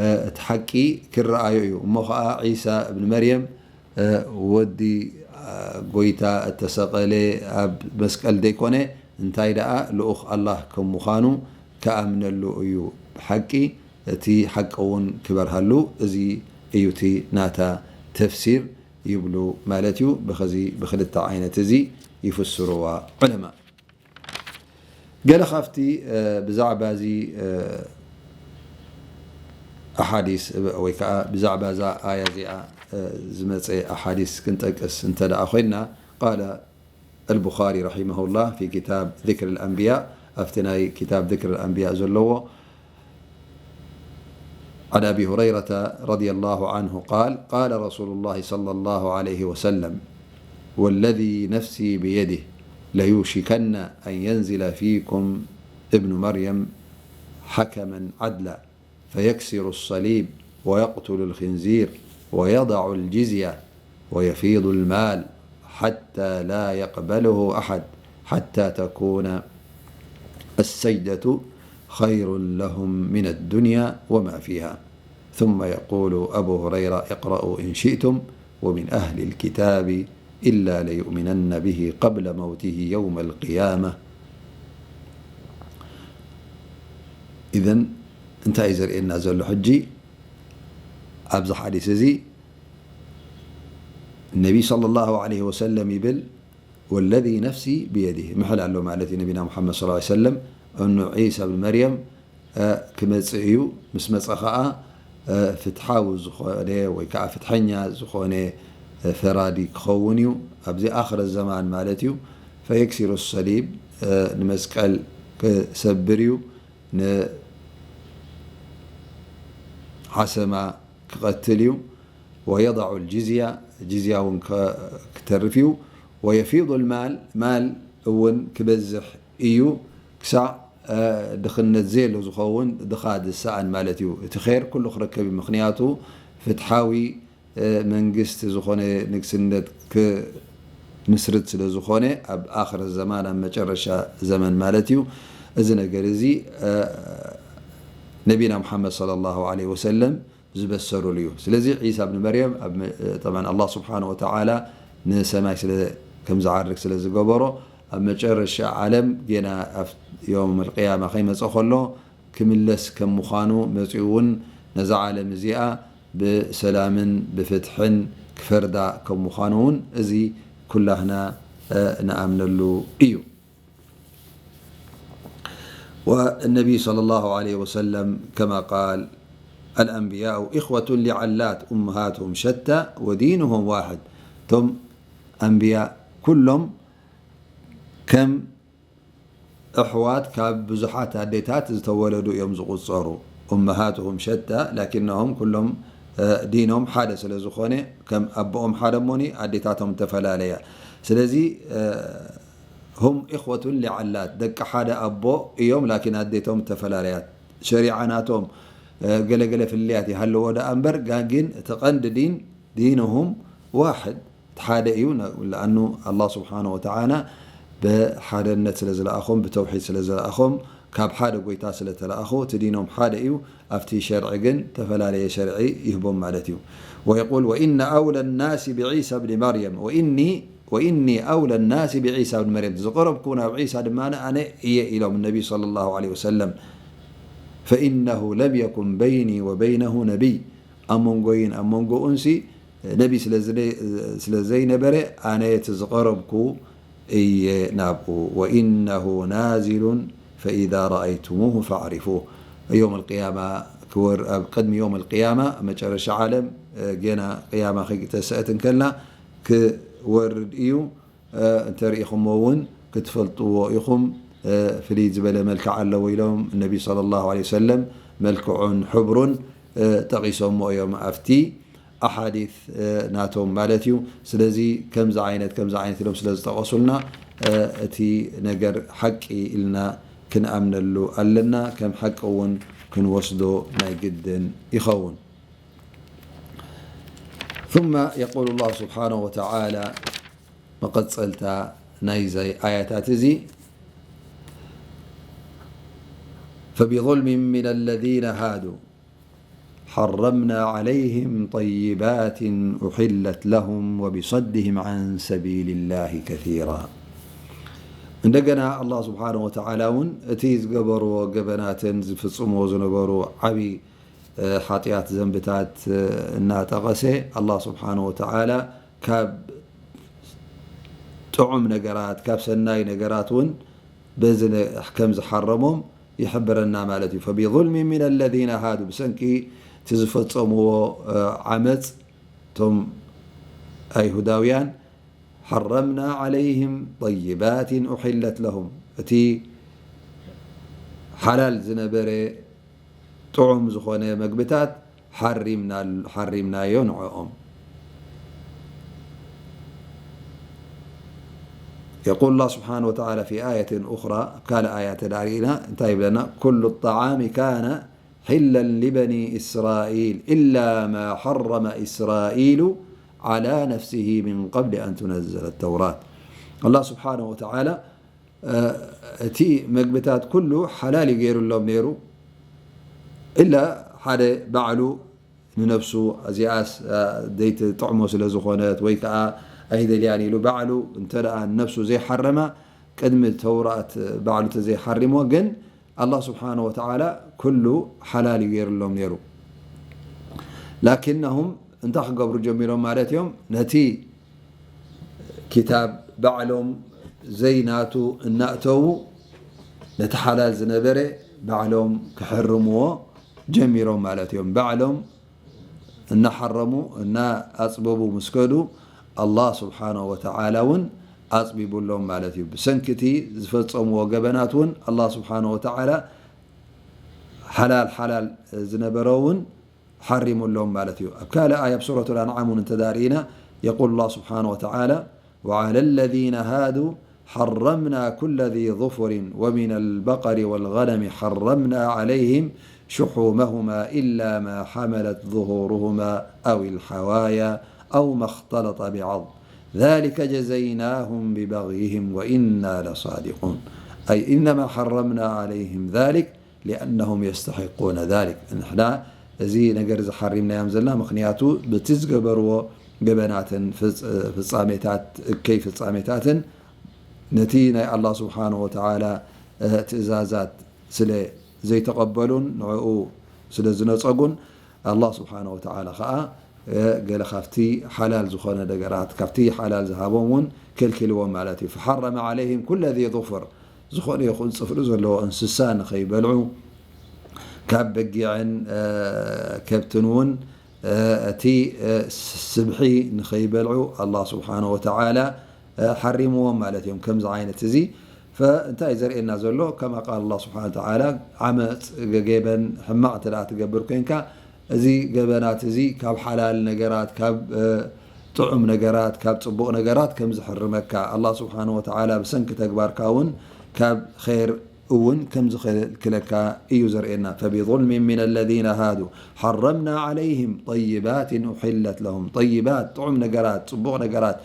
እ፣ እቲ ሓቂ ክረኣዮ እዩ። እሞ ኸዓ ዒሳ እብን መርየም እ፣ ወዲ እ፣ ጎይታ እተሰቐለ ኣብ መስቀል ዘይኮነ እንታይ ደኣ ልኡኽ ኣላህ ከም ምዃኑ ክኣምነሉ እዩ። ብሓቂ እቲ ሓቂ እውን ክበርሃሉ እዚ እዩ እቲ ናታ ተፍሲር ይብሉ ማለት እዩ። ብኸዚ ብክልተ ዓይነት እዚ ይፍስርዋ ዑለማ። ገለ ካብቲ እ፣ ብዛዕባ እዚ እ፣ ኣሓዲስ እ፣ ወይ ከዓ ብዛዕባ እዛ ኣያ እዚኣ እ፣ ዝመፀ ኣሓዲስ ክንጠቅስ እንተ ደኣ ኮይንና ቃለ البخاري رحمه الله في كتاب ذكر الأنبياء ኣብቲ ናይ كتاب ذكر الأنبياء ዘለዎ عن أبي هريرة رضي الله عنه قال قال رسول الله صلى الله عليه وسلم والذي نفسي بيده ليوشكن أن ينزل فيكم ابن مريم حكما عدلا فيكسر الصليب ويقتل الخنزير ويضع الجزية ويفيض المال حتى لا يقبله أحد حتى تكون السجدة خير لهم من الدنيا وما فيها. ثم يقول أبو هريرة اقرأوا إن شئتم ومن أهل الكتاب إلا ليؤمنن به قبل موته يوم القيامة. إذن እንታይ እዩ ዘርእየና ዘሎ ሕጂ ኣብዚ ሓዲስ እዚ ነቢ صلى الله عليه وسلم ይብል والذي نفسي بيده ምሕል ኣሎ ማለት እዩ ነቢና ሙሓመድ صلى الله عليه وسلم እኑ ዒሳ ብን መርየም ክመፅእ እዩ። ምስ መፀ ከዓ ፍትሓዊ ዝኾነ ወይ ከዓ ፍትሐኛ ዝኾነ ፈራዲ ክኸውን እዩ ኣብዚ ኣኽረ ዘማን ማለት እዩ። فيكسر الصليب ንመስቀል ክሰብር እዩ። ንሓሰማ ክቐትል እዩ። ويضع الجزية ጅዝያ እውን ክተርፍ እዩ። ويفيض المال ማል እውን ክበዝሕ እዩ ክሳዕ ድኽነት ዘየሎ ዝኸውን ድኻ ዝሰኣን ማለት እዩ። እቲ ኸይር ኩሉ ክረከብ እዩ። ምኽንያቱ ፍትሓዊ መንግስቲ ዝኾነ ንግስነት ክምስርት ስለ ዝኾነ ኣብ ኣኽር ዘማን ኣብ መጨረሻ ዘመን ማለት እዩ። እዚ ነገር እዚ ነቢና ሙሓመድ صلى الله عليه وسلم ዝበሰሩሉ እዩ። ስለዚ ዒሳ ብን መርየም ኣብ መ-፣ ጠብዓን ኣላህ ስብሓነ ወተዓላ ንሰማይ ስለ ከም ዝዓርግ ስለ ዝገበሮ ኣብ መጨረሻ ዓለም ጌና ኣብ ዮም ኣልቅያማ ከይመፀ ከሎ ክምለስ ከም ምዃኑ መፂኡ እውን ነዛ ዓለም እዚኣ ብሰላምን ብፍትሕን ክፈርዳ ከም ምዃኑ እውን እዚ ኩላህና ንኣምነሉ እዩ። والنبي صلى الله عليه وسلم كما قال الأنبياء إخوة لعلات أمهاتهم شتى ودينهم واحد እቶም ኣንብያ ኩሎም ከም ኣሕዋት ካብ ብዙሓት ኣዴታት ዝተወለዱ እዮም ዝቑጸሩ። أمهاتهم شتى لكنهم ኩሎም እ፣ ዲኖም ሓደ ስለ ዝኾነ፣ ከም ኣቦኦም ሓደ እሞኒ ኣዴታቶም እተፈላለያ። ስለዚ፣ እ፣ هم إخوة لعلات፣ ደቂ ሓደ ኣቦ እዮም፣ ላኪን ኣዴቶም እተፈላለያ። ሸሪዓ ናቶም፣ እ፣ ገለገለ ፍልልያት ይሃለዎ ደኣ እምበር፣ ጋ-፣ ግን እቲ ቀንዲ ዲን፣ دينهم واحد፣ እቲ ሓደ እዩ። ነ-፣ ለኣኑ ኣላህ ስብሓነ ወተዓላ ብሓደነት ስለ ዝለኣኾም፣ ብተውሒድ ስለ ዝለኣኾም፣ ካብ ሓደ ጎይታ ስለ ተለኣኹ፣ እቲ ዲኖም ሓደ እዩ። ኣብቲ ሸርዒ ግን ተፈላለየ ሸርዒ ይህቦም ማለት እዩ። ويقول: وإن أولى الناس بعيسى ابن مريم، وإني، وإني أولى الناس بعيسى ابن مريم، ዝቐረብኩ ናብ ዒሳ ድማ ኣነ እየ ኢሎም ነቢ ሰለላሁ ዐለይሂ ወሰለም። فإنه لم يكن بيني وبينه نبي، ኣብ መንጎይን ኣብ መንጎኡንሲ ነቢ ስለ ዝነ-፣ ስለ ዘይነበረ፣ ኣነ እቲ ዝቐረብኩ እየ ናብኡ። وإنه نازل فإذا رأيتموه فأعرفوه። ዮም ኣልቅያማ ክወር-፣ ኣብ ቅድሚ ዮም ኣልቅያማ፣ መጨረሻ ዓለም፣ እ፣ ጌና ቅያማ ከይተሰአት እንከላ ክወርድ እዩ። እ፣ እንተርኢኹሞ እውን ክትፈልጥዎ ኢኹም። እ፣ ፍልይ ዝበለ መልክዕ ኣለዎ ኢሎም ነቢ ሰለላሁ ዐለይሂ ወሰለም መልክዑን ሕብሩን፣ እ፣ ጠቒሶሞ እዮም ኣብቲ ኣሓዲት፣ እ፣ ናቶም ማለት እዩ። ስለዚ ከምዚ ዓይነት፣ ከምዚ ዓይነት ኢሎም ስለ ዝጠቐሱልና፣ እ፣ እቲ ነገር ሓቂ ኢልና ክንኣምነሉ ኣለና። ከም ሓቂ እውን ክንወስዶ ናይ ግድን ይኸውን። ثم يقول الله سبحانه وتعالى، መቐጸልታ ናይዚ ኣያታት እዚ፣ فبظلم من الذين هادوا حرمنا عليهم طيبات أحلت لهم وبصدهم عن سبيل الله كثيرا። እንደገና ኣላህ ስብሓነሁ ወተዓላ እውን እቲ ዝገበርዎ ገበናትን ዝፍጽምዎ ዝነበሩ ዓቢ፣ እ፣ ሓጢኣት፣ ዘንብታት፣ እ፣ እናጠቐሰ፣ ኣላህ ስብሓነሁ ወተዓላ ካብ ጥዑም ነገራት፣ ካብ ሰናይ ነገራት እውን በዚ ነ-፣ ከም ዝሓረሞም ይሕብረና ማለት እዩ። فبظلم من الذين هادوا، ብሰንኪ እቲ ዝፈጸምዎ፣ እ፣ ዓመጽ እቶም ኣይሁዳውያን፣ حرمنا عليهم طيبات أحلت لهم، እቲ ሓላል ዝነበረ ጥዑም ዝኾነ መግብታት ሓሪምና-፣ ሓሪምናዮ ንዕኦም። يقول الله سبحانه وتعالى في آية أخرى، ካልእ ኣያ ተዳሪእና እንታይ ይብለና? كل الطعام كان حلا لبني إسرائيل إلا ما حرم إسرائيل على نفسه من قبل أن تنزل التوراة። ኣላህ ስብሓነሁ ወተዓላ፣ እ፣ እቲ መግብታት ኩሉ ሓላል እዩ ገይሩሎም ነይሩ፣ ኢላ ሓደ ባዕሉ ንነፍሱ፣ እዚኣስ፣ እ፣ ዘይትጥዕሞ ስለ ዝኾነት ወይ ከዓ ኣይደልያን ኢሉ ባዕሉ እንተ ደኣ ንነፍሱ ዘይሓረማ፣ ቅድሚ ተውራት ባዕሉ እንተ ዘይሓሪሞ፣ ግን ኣላህ ስብሓነሁ ወተዓላ ኩሉ ሓላል እዩ ገይሩሎም ነይሩ። ላኪነሁም እንታይ ክገብሩ ጀሚሮም ማለት እዮም? ነቲ ኪታብ ባዕሎም ዘይናቱ እናእተዉ፣ ነቲ ሓላል ዝነበረ ባዕሎም ክሕርምዎ ጀሚሮም ማለት እዮም። ባዕሎም እናሓረሙ፣ እናኣጽበቡ ምስ ከዱ፣ ኣላህ ስብሓነሁ ወተዓላ እውን ኣጽቢቡሎም ማለት እዩ። ብሰንኪ እቲ ዝፈጸምዎ ገበናት እውን ኣላህ ስብሓነሁ ወተዓላ ሓላል፣ ሓላል ዝነበረ እውን ሓሪሙሎም ማለት እዩ። ኣብ ካልእ ኣያ ኣብ ሱረቱል ኣንዓም እውን እንተዳርኢና፣ የቁል ኣላህ ስብሓነሁ ወተዓላ፣ وعلى الذين هادوا حرمنا كل ذي ظفر ومن البقر والغنم حرمنا عليهم شحومهما إلا ما حملت ظهورهما أو الحوايا أو ما اختلط بعظم ذلك جزيناهم ببغيهم وإنا لصادقون. أي إنما حرمنا عليهم ذلك لأنهم يستحقون ذلك። ንሕና እዚ ነገር እዚ ሓሪምናዮም ዘለና ምኽንያቱ በቲ ዝገበርዎ ገበናትን ፍጽ-፣ ፍጻሜታት፣ እከይ ፍጻሜታትን ነቲ ናይ ኣላህ ስብሓነሁ ወተዓላ፣ እ፣ ትእዛዛት ስለ ዘይተቐበሉን ንዕኡ ስለ ዝነጸጉን፣ ኣላህ ስብሓነሁ ወተዓላ ኸኣ፣ እ፣ ገለ ካብቲ ሓላል ዝኾነ ነገራት፣ ካብቲ ሓላል ዝሃቦም እውን ከልኪልዎም ማለት እዩ። فحرم عليهم كل ذي ظفر፣ ዝኾነ ይኹን ጽፍሪ ዘለዎ እንስሳ ንኸይበልዑ፣ ካብ በጊዕን፣ እ፣ ከብትን እውን፣ እ፣ እቲ፣ እ፣ ስብሒ ንኸይበልዑ ኣላህ ስብሓነሁ ወተዓላ፣ እ፣ ሓሪምዎም ማለት እዮም። ከምዚ ዓይነት እዚ ፈ-፣ እንታይ እዩ ዘርእየና ዘሎ? ከማ ቃል ኣላህ ስብሓነሁ ወተዓላ፣ ዓመፅ፣ ገ-፣ ገበን፣ ሕማቕ እንተ ደኣ ትገብር ኮይንካ፣ እዚ ገበናት እዚ ካብ ሓላል ነገራት፣ ካብ ጥዑም ነገራት፣ ካብ ጽቡቕ ነገራት ከም ዝሕርመካ፣ ኣላህ ስብሓን ወተዓላ ብሰንኪ ተግባርካ እውን ካብ ኸይር እውን ከም ዝኸልክለካ እዩ ዘርእየና። فبظلم من الذين هادوا حرمنا عليهم طيبات أحلت لهم. ጠይባት፣ ጥዑም ነገራት፣ ጽቡቕ ነገራት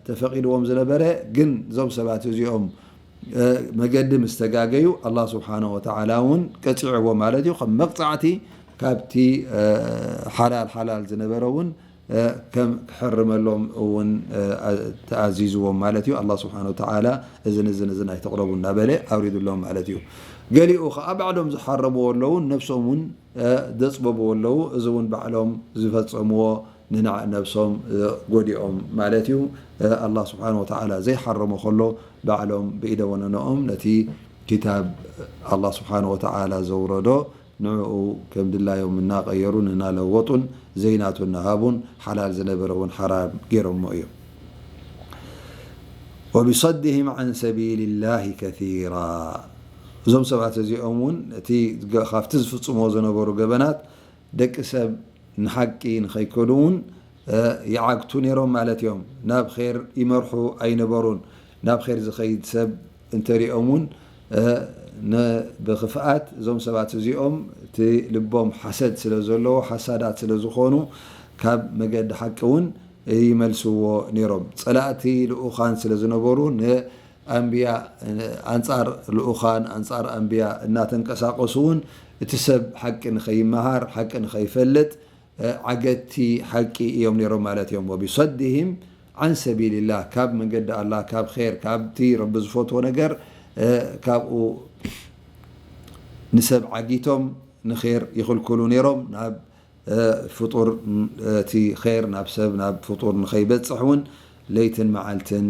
ተፈቒድዎም ዝነበረ፣ ግን እዞም ሰባት እዚኦም መገዲ ምስ ተጋገዩ፣ ኣላህ ስብሓነ ወተዓላ እውን ቀፂዕዎ ማለት እዩ። ከም መቕፃዕቲ ካብቲ ሓላል ሓላል ዝነበረ እውን ከም ክሕርመሎም እውን ተኣዚዝዎም ማለት እዩ። ኣላህ ስብሓነ ወተዓላ እዝን እዝን እዝን ኣይተቕረቡ እናበለ ኣውሪድሎም ማለት እዩ። ገሊኡ ከዓ ባዕሎም ዝሓረምዎ ኣለዉ፣ ነብሶም እውን ዘፅበብዎ ኣለዉ። እዚ እውን ባዕሎም ዝፈፀምዎ ንነብሶም ጎዲኦም ማለት እዩ። ኣላህ ስብሓነ ወተዓላ ዘይሓረሞ ከሎ ባዕሎም ብኢደ ወነነኦም ነቲ ኪታብ ኣላህ ስብሓነ ወተዓላ ዘውረዶ ንዕኡ ከም ድላዮም እናቐየሩን እናለወጡን ዘይናቱ እናሃቡን ሓላል ዝነበረ እውን ሓራም ገይሮሞ እዮም። وبصدهم عن سبيل الله كثيرا. እዞም ሰባት እዚኦም እውን እቲ ገ- ካብቲ ዝፍጽምዎ ዝነበሩ ገበናት ደቂ ሰብ ንሓቂ ንኸይከዱ እውን ይዓግቱ ነይሮም ማለት እዮም። ናብ ኼር ይመርሑ ኣይነበሩን። ናብ ኼር ዝኸይድ ሰብ እንተሪኦም እውን ነ- ብኽፍኣት እዞም ሰባት እዚኦም እቲ ልቦም ሓሰድ ስለ ዘለዎ ሓሳዳት ስለ ዝኾኑ ካብ መገዲ ሓቂ እውን ይመልስዎ ነይሮም። ጸላእቲ ልኡኻን ስለ ዝነበሩ ንኣንብያ ኣንጻር ልኡኻን ኣንጻር ኣንብያ እናተንቀሳቀሱ እውን እቲ ሰብ ሓቂ ንኸይመሃር ሓቂ ንኸይፈልጥ ዓገቲ ሓቂ እዮም ነይሮም ማለት እዮም። وبصدهم عن سبيل الله ካብ መንገዲ ኣላህ ካብ ኼር ካብቲ ረቢ ዝፈትዎ ነገር ካብኡ ንሰብ ዓጊቶም ንኼር ይኽልክሉ ነይሮም ናብ ፍጡር እቲ ኼር ናብ ሰብ ናብ ፍጡር ንኸይበፅሕ እውን ለይትን መዓልትን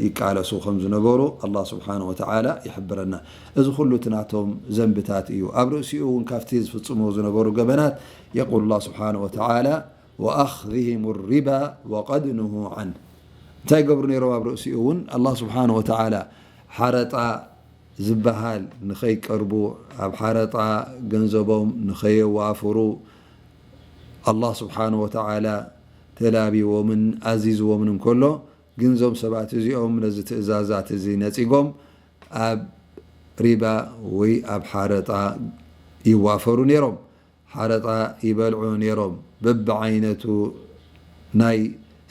ይቃለሱ ከም ዝነበሩ ኣላህ ስብሓነ ወተዓላ ይሕብረና። እዚ ኩሉ እቲ ናቶም ዘንብታት እዩ። ኣብ ርእሲኡ እውን ካብቲ ዝፍፅሙ ዝነበሩ ገበናት የቁል ኣላህ ስብሓነ ወተዓላ ወኣኽዝሂም ሪባ ወቀድ ኑሁ ዓን እንታይ ገብሩ ነይሮም ኣብ ርእሲኡ እውን ኣላህ ስብሓነ ወተዓላ ሓረጣ ዝበሃል ንኸይቀርቡ ኣብ ሓረጣ ገንዘቦም ንኸየዋፍሩ ኣላህ ስብሓነ ወተዓላ ተላቢዎምን ኣዚዝዎምን እንከሎ ግን እዞም ሰባት እዚኦም ነዚ ትእዛዛት እዚ ነፂጎም ኣብ ሪባ ወይ ኣብ ሓረጣ ይዋፈሩ ነይሮም። ሓረጣ ይበልዑ ነይሮም። በብዓይነቱ ናይ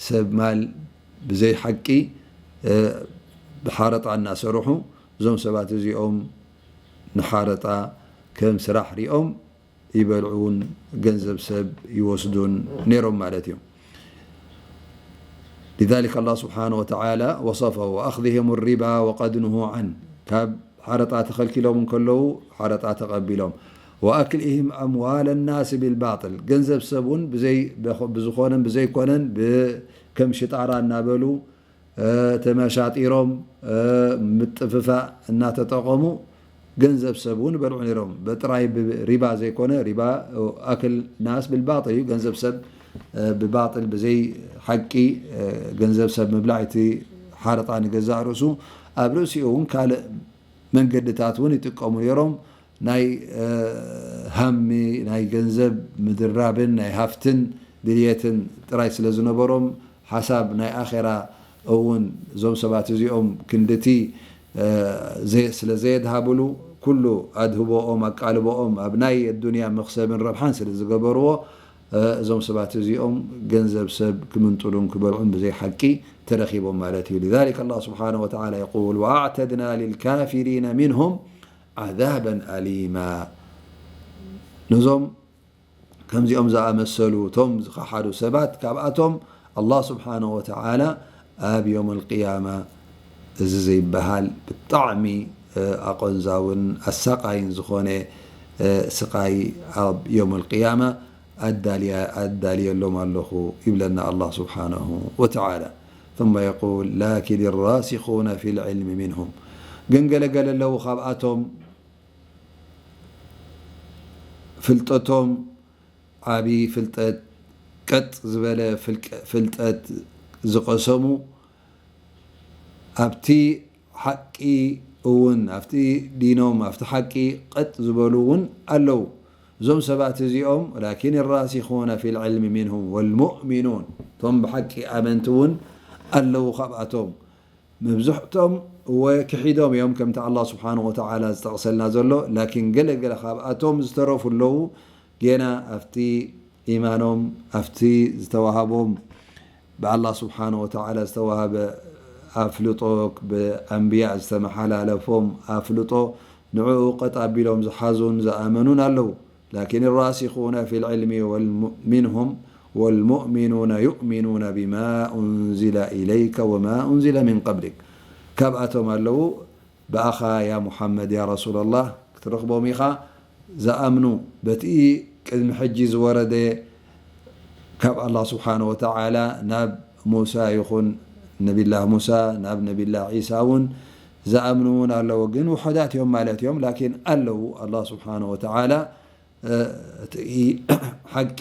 ሰብ ማል ብዘይ ሓቂ ብሓረጣ እናሰርሑ እዞም ሰባት እዚኦም ንሓረጣ ከም ስራሕ ሪኦም ይበልዑን ገንዘብ ሰብ ይወስዱን ነይሮም ማለት እዩ። لذلك الله سبحانه وتعالى وصفه وأخذهم الربا وقد نهوا عنه ካብ ሓረጣ ተኸልኪሎም እንከለዉ ሓረጣ ተቐቢሎም وأكلهم أموال الناس بالباطل ገንዘብ ሰብ እውን ብዘይ ብዝኾነን ብዘይኮነን ከም ሽጣራ እናበሉ ተመሻጢሮም ምጥፍፋእ እናተጠቐሙ ገንዘብ ሰብ እውን ይበልዑ ነይሮም። በጥራይ ብሪባ ዘይኮነ ሪባ ኣክል ናስ ብልባጥል እዩ። ገንዘብ ሰብ ብባጥል ብዘይ ሓቂ ገንዘብ ሰብ ምብላዕ እቲ ሓረጣ ንገዛእ ርእሱ ኣብ ርእሲኡ እውን ካልእ መንገድታት እውን ይጥቀሙ ነይሮም። ናይ ሃሚ ናይ ገንዘብ ምድራብን ናይ ሃፍትን ድልየትን ጥራይ ስለ ዝነበሮም ሓሳብ ናይ ኣኼራ እውን እዞም ሰባት እዚኦም ክንድቲ ስለ ዘየድሃብሉ ኩሉ ኣድህቦኦም ኣቃልቦኦም ኣብ ናይ ኣዱንያ መኽሰብን ረብሓን ስለ ዝገበርዎ እዞም ሰባት እዚኦም ገንዘብ ሰብ ክምንጥሉን ክበልዑን ብዘይ ሓቂ ተረኺቦም ማለት እዩ። لذلك الله سبحانه وتعالى يقول وأعتدنا للكافرين منهم عذابا أليما ነዞም ከምዚኦም ዝኣመሰሉ እቶም ዝኸሓዱ ሰባት ካብኣቶም ኣላህ ስብሓነ ወተዓላ ኣብ ዮም ኣልቅያማ እዚ ዘይበሃል ብጣዕሚ ኣቆንዛውን ኣሳቃይን ዝኾነ ስቃይ ኣብ ዮም ኣልቅያማ ኣዳልየሎም ኣለኹ ይብለና ኣላህ ስብሓነሁ ወተዓላ። ثم يقول لكن الراسخون في العلم منهم ግን ገለገለ ኣለዉ ካብኣቶም ፍልጠቶም ዓቢ ፍልጠት ቀጥ ዝበለ ፍልጠት ዝቐሰሙ ኣብቲ ሓቂ እውን ኣብቲ ዲኖም ኣብቲ ሓቂ ቀጥ ዝበሉ እውን ኣለዉ። እዞም ሰባት እዚኦም ላኪን ራሲኹነ ፊል ዕልሚ ሚንሁም ወልሙእሚኑን፣ እቶም ብሓቂ ኣመንቲ እውን ኣለዉ ካብኣቶም። መብዝሕቶም እወ ክሒዶም እዮም፣ ከምቲ ኣላህ ስብሓንሁ ወተዓላ ዝጠቕሰልና ዘሎ። ላኪን ገለ ገለ ካብኣቶም ዝተረፉ ኣለዉ፣ ጌና ኣብቲ ኢማኖም፣ ኣብቲ ዝተዋሃቦም ብኣላህ ስብሓንሁ ወተዓላ ዝተዋሃበ ኣፍልጦ፣ ብኣንብያ ዝተመሓላለፎም ኣፍልጦ፣ ንዕኡ ቀጥ ኣቢሎም ዝሓዙን ዝኣመኑን ኣለዉ። ላኪን ራሲኹነ ፊል ዕልሚ ወልሙ-፣ ሚንሁም ወልሙእሚኑነ ዩእሚኑነ ቢማ ኡንዚለ ኢለይከ ወማ ኡንዚለ ሚን ቀብሊክ። ካብኣቶም ኣለዉ፣ ብኣኻ ያ ሙሓመድ፣ ያ ረሱለላህ፣ ክትረኽቦም ኢኻ፣ ዝኣምኑ፣ በቲ ቅድሚ ሕጂ ዝወረደ ካብ ኣላህ ስብሓንሁ ወተዓላ ናብ ሙሳ ይኹን ነቢላህ ሙሳ፣ ናብ ነቢላህ ዒሳ እውን ዝኣምኑ እውን ኣለዉ። ግን ውሑዳት እዮም ማለት እዮም። ላኪን ኣለዉ፣ ኣላህ ስብሓንሁ ወተዓላ፣ እ፣ እቲ ሓቂ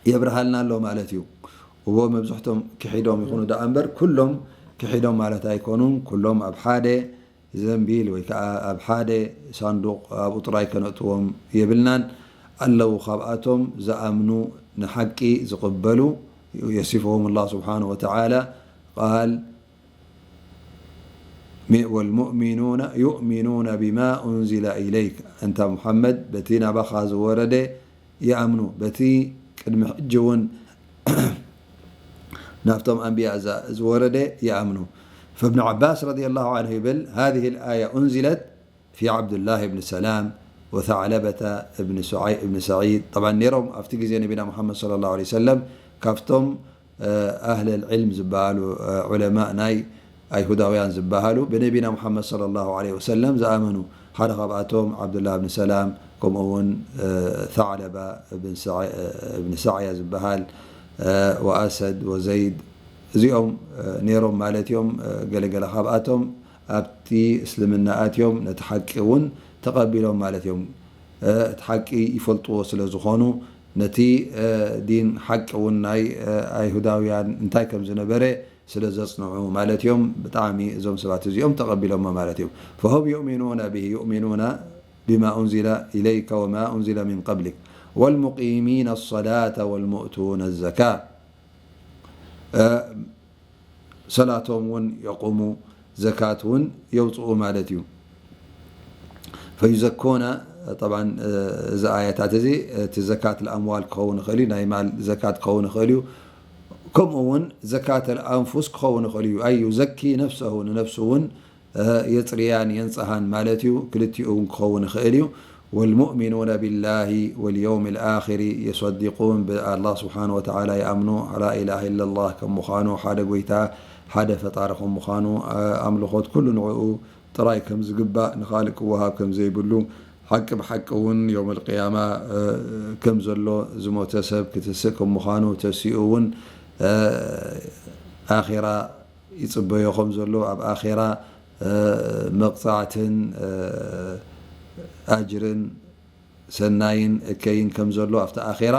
የብርሃልና ኣሎ ማለት እዩ። እዎ መብዝሕቶም ክሒዶም ይኹኑ ደኣ እምበር፣ ኩሎም ክሒዶም ማለት ኣይኮኑን። ኩሎም ኣብ ሓደ ዘንቢል ወይ ከዓ ኣብ ሓደ ሳንዱቕ ኣብኡ ጥራይ ከነእትዎም የብልናን። ኣለዉ ካብኣቶም ዝኣምኑ፣ ንሓቂ ዝቕበሉ፣ የሲፍሁም ኣላህ ስብሓንሁ ወተዓላ ቃል፣ ሚ-፣ ወልሙእሚኑነ ዩእሚኑነ ቢማ ኡንዚለ ኢለይክ፣ እንታ ሙሓመድ፣ በቲ ናባኻ ዝወረደ ይኣምኑ፣ በቲ ቅድሚ ሕጂ እውን ናብቶም ኣንብያ እዛ ዝወረደ ይኣምኑ። ፈእብን ዓባስ ረዲየላሁ ዓንሁ ይብል፣ ሃዚህ ልኣያ ኡንዚለት ፊ ዓብዱላህ እብን ሰላም ወተዕለበተ እብን ሱዓይ-፣ እብን ሰዒድ። ጠብዓን ነይሮም ኣብቲ ግዜ ነቢና ሙሓመድ ሰለላሁ ዐለይሂ ወሰለም ካብቶም፣ እ፣ ኣህለል ዕልም ዝበሃሉ፣ እ፣ ዑለማእ ናይ ኣይሁዳውያን ዝበሃሉ ብነቢና ሙሓመድ ሰለላሁ ዐለይሂ ወሰለም ዝኣመኑ። ሓደ ካብኣቶም ዓብዱላህ እብን ሰላም፣ ከምኡ እውን፣ እ፣ ተዕለባ እብን ሰዕ-፣ እብን ሰዕያ ዝበሃል፣ እ፣ ወኣሰድ ወዘይድ፣ እዚኦም፣ እ፣ ነይሮም ማለት እዮም። እ፣ ገለገለ ካብኣቶም ኣብቲ እስልምና ኣትዮም፣ ነቲ ሓቂ እውን ተቐቢሎም ማለት እዮም። እ፣ እቲ ሓቂ ይፈልጥዎ ስለ ዝኾኑ፣ ነቲ፣ እ፣ ዲን ሓቂ እውን ናይ፣ እ፣ ኣይሁዳውያን እንታይ ከም ዝነበረ ስለ ዘጽንዑ ማለት እዮም። ብጣዕሚ እዞም ሰባት እዚኦም ተቐቢሎሞ ማለት እዮም። ፈሁም ዩእሚኑነ ብሂ ዩእሚኑነ ቢማ ኡንዚለ ኢለይከ ወማ ኡንዚለ ሚን ቀብሊክ ወልሙቂሚነ ሰላተ ወልሙእቱነ ዘካ። እ፣ ሰላቶም እውን የቑሙ፣ ዘካት እውን የውፅኡ ማለት እዩ። ፈዩዘኩነ፣ ጠብዓን፣ እ፣ እዚ ኣያታት እዚ እቲ ዘካት ልኣምዋል ክኸውን ይኽእል እዩ፣ ናይ ማል ዘካት ክኸውን ይኽእል እዩ። ከምኡ እውን ዘካት ልኣንፉስ ክኸውን ይኽእል እዩ። ኣይ ዩዘኪ ነፍሰሁ፣ ንነፍሱ እውን፣ እ፣ የፅርያን የንፅሃን ማለት እዩ። ክልቲኡ እውን ክኸውን ይኽእል እዩ። ወልሙእሚኑነ ቢላሂ ወልየውም ልኣኺሪ፣ የሰዲቁን፣ ብኣላህ ስብሓን ወተዓላ ይኣምኑ፣ ላኢላሃ ኢለላህ ከም ምዃኑ፣ ሓደ ጎይታ፣ ሓደ ፈጣሪ ከም ምዃኑ፣ እ፣ ኣምልኾት ኩሉ ንዕኡ ጥራይ ከም ዝግባእ፣ ንኻልእ ክወሃብ ከም ዘይብሉ፣ ሓቂ ብሓቂ እውን የውም ልቅያማ፣ እ፣ ከም ዘሎ፣ ዝሞተ ሰብ ክትስእ ከም ምዃኑ፣ ተሲኡ እውን፣ እ፣ ኣኺራ ይጽበዮ ከም ዘሎ፣ ኣብ ኣኼራ፣ እ፣ መቕጻዕትን፣ እ፣ ኣጅርን ሰናይን እከይን ከም ዘሎ፣ ኣብቲ ኣኼራ፣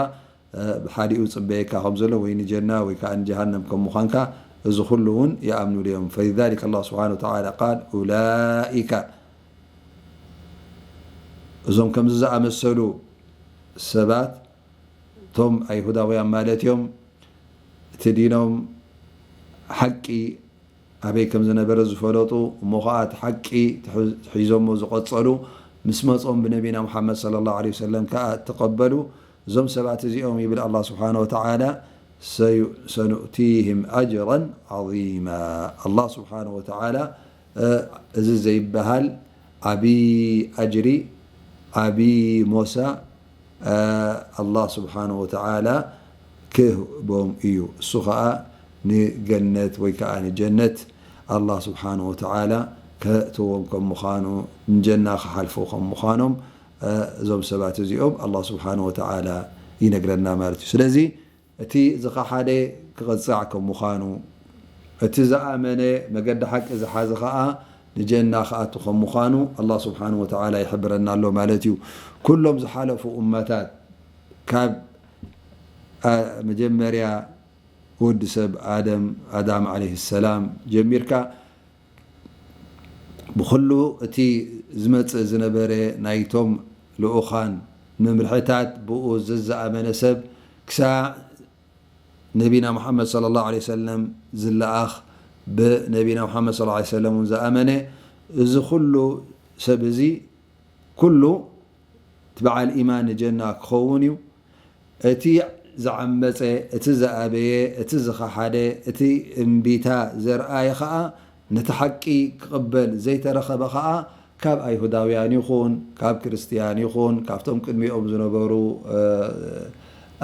እ፣ ብሓዲኡ ጽበየካ ከም ዘሎ፣ ወይ ንጀና ወይ ከኣ ንጀሃነም ከም ምዃንካ፣ እዚ ኩሉ እውን ይኣምኑሉ እዮም። ፈሊዛሊከ ኣላህ ስብሓነ ወተዓላ ቃል፣ ኡላኢከ፣ እዞም ከምዚ ዝኣመሰሉ ሰባት፣ እቶም ኣይሁዳውያን ማለት እዮም፣ እቲ ዲኖም ሓቂ ኣበይ ከም ዝነበረ ዝፈለጡ፣ እሞ ኸዓ እቲ ሓቂ ትሕ-፣ ሒዞሞ ዝቐጸሉ፣ ምስ መጾም ብነቢና ሙሓመድ ሰለላሁ ዐለይሂ ወሰለም ከኣ እተቐበሉ፣ እዞም ሰባት እዚኦም ይብል ኣላህ ስብሓነ ወተዓላ፣ ሰዩ-፣ ሰኑእቲህም ኣጅረን ዐዚማ። ኣላህ ስብሓነ ወተዓላ እ፣ እዚ ዘይበሃል ዓቢ ኣጅሪ፣ ዓቢ ሞሳ፣ እ፣ ኣላህ ስብሓነሁ ወተዓላ ክህቦም እዩ። እሱ ኸኣ ንገነት ወይ ከኣ ንጀነት ኣላህ ስብሓነሁ ወተዓላ ከእትዎም ከም ምዃኑ፣ ንጀና ክሓልፉ ከም ምዃኖም፣ እ፣ እዞም ሰባት እዚኦም ኣላህ ስብሓነሁ ወተዓላ ይነግረና ማለት እዩ። ስለዚ፣ እቲ ዝኸሓደ ክቕጻዕ ከም ምዃኑ፣ እቲ ዝኣመነ መገዲ ሓቂ ዝሓዘ ኸኣ ንጀና ክኣቱ ከም ምዃኑ ኣላህ ስብሓነሁ ወተዓላ ይሕብረና ኣሎ ማለት እዩ። ኩሎም ዝሓለፉ እመታት ካብ፣ ኣ፣ መጀመርያ ወዲ ሰብ ኣደም፣ ኣዳም ዓለይሂ ሰላም ጀሚርካ፣ ብኹሉ እቲ ዝመጽእ ዝነበረ ናይቶም ልኡኻን መምርሕታት ብኡ ዝዝኣመነ ሰብ ክሳዕ ነቢና ሙሓመድ ሰለላሁ ዐለይሂ ወሰለም ዝለኣኽ ብነቢና ሙሓመድ ሰለላሁ ዐለይሂ ወሰለም እውን ዝኣመነ እዚ ኩሉ ሰብ እዚ ኩሉ እቲ በዓል ኢማን ንጀና ክኸውን እዩ። እቲ ዝዓመፀ፣ እቲ ዝኣበየ፣ እቲ ዝኸሓደ፣ እቲ እምቢታ ዘርኣየ ኸዓ ነቲ ሓቂ ክቕበል ዘይተረኸበ ኸዓ ካብ ኣይሁዳውያን ይኹን ካብ ክርስትያን ይኹን ካብቶም ቅድሚኦም ዝነበሩ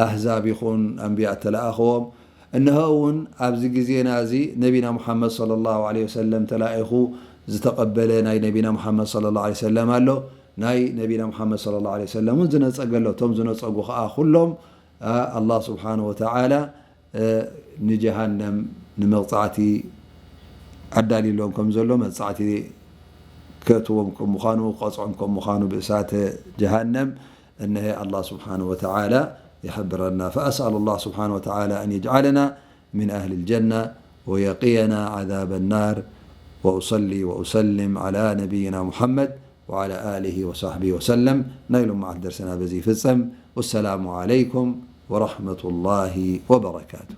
ኣህዛብ ይኹን ኣንብያ እተለኣኸዎም እነሆ እውን ኣብዚ ግዜና እዚ ነቢና ሙሓመድ ሰለላሁ ዐለይሂ ወሰለም ተላኢኹ ዝተቐበለ ናይ ነቢና ሙሓመድ ሰለላሁ ዐለይሂ ወሰለም ኣሎ። ናይ ነቢና ሙሓመድ ሰለላሁ ዐለይሂ ወሰለም እውን ዝነፀገ ኣሎ። እቶም ዝነፀጉ ከዓ ኩሎም ኣላህ ስብሓነሁ ወተዓላ ንጀሃነም ንመቕፃዕቲ ኣዳልዩሎም ከም ዘሎ መቕፃዕቲ ከእትዎም ከም ምዃኑ ክቐፅዖም ከም ምዃኑ ብእሳተ ጀሃነም እነሀ ኣላህ ስብሓነሁ ወተዓላ ይሕብረና። فأسأل الله سبحانه وتعالى أن يجعلنا من أهل الجنة ويقينا عذاب النار. وأصلي وأسلم على نبينا محمد وعلى آله وصحبه وسلم. ናይ ሎማዓንቲ ደርሰና በዚ ይፍጸም። والسلام عليكم ورحمة الله وبركاته.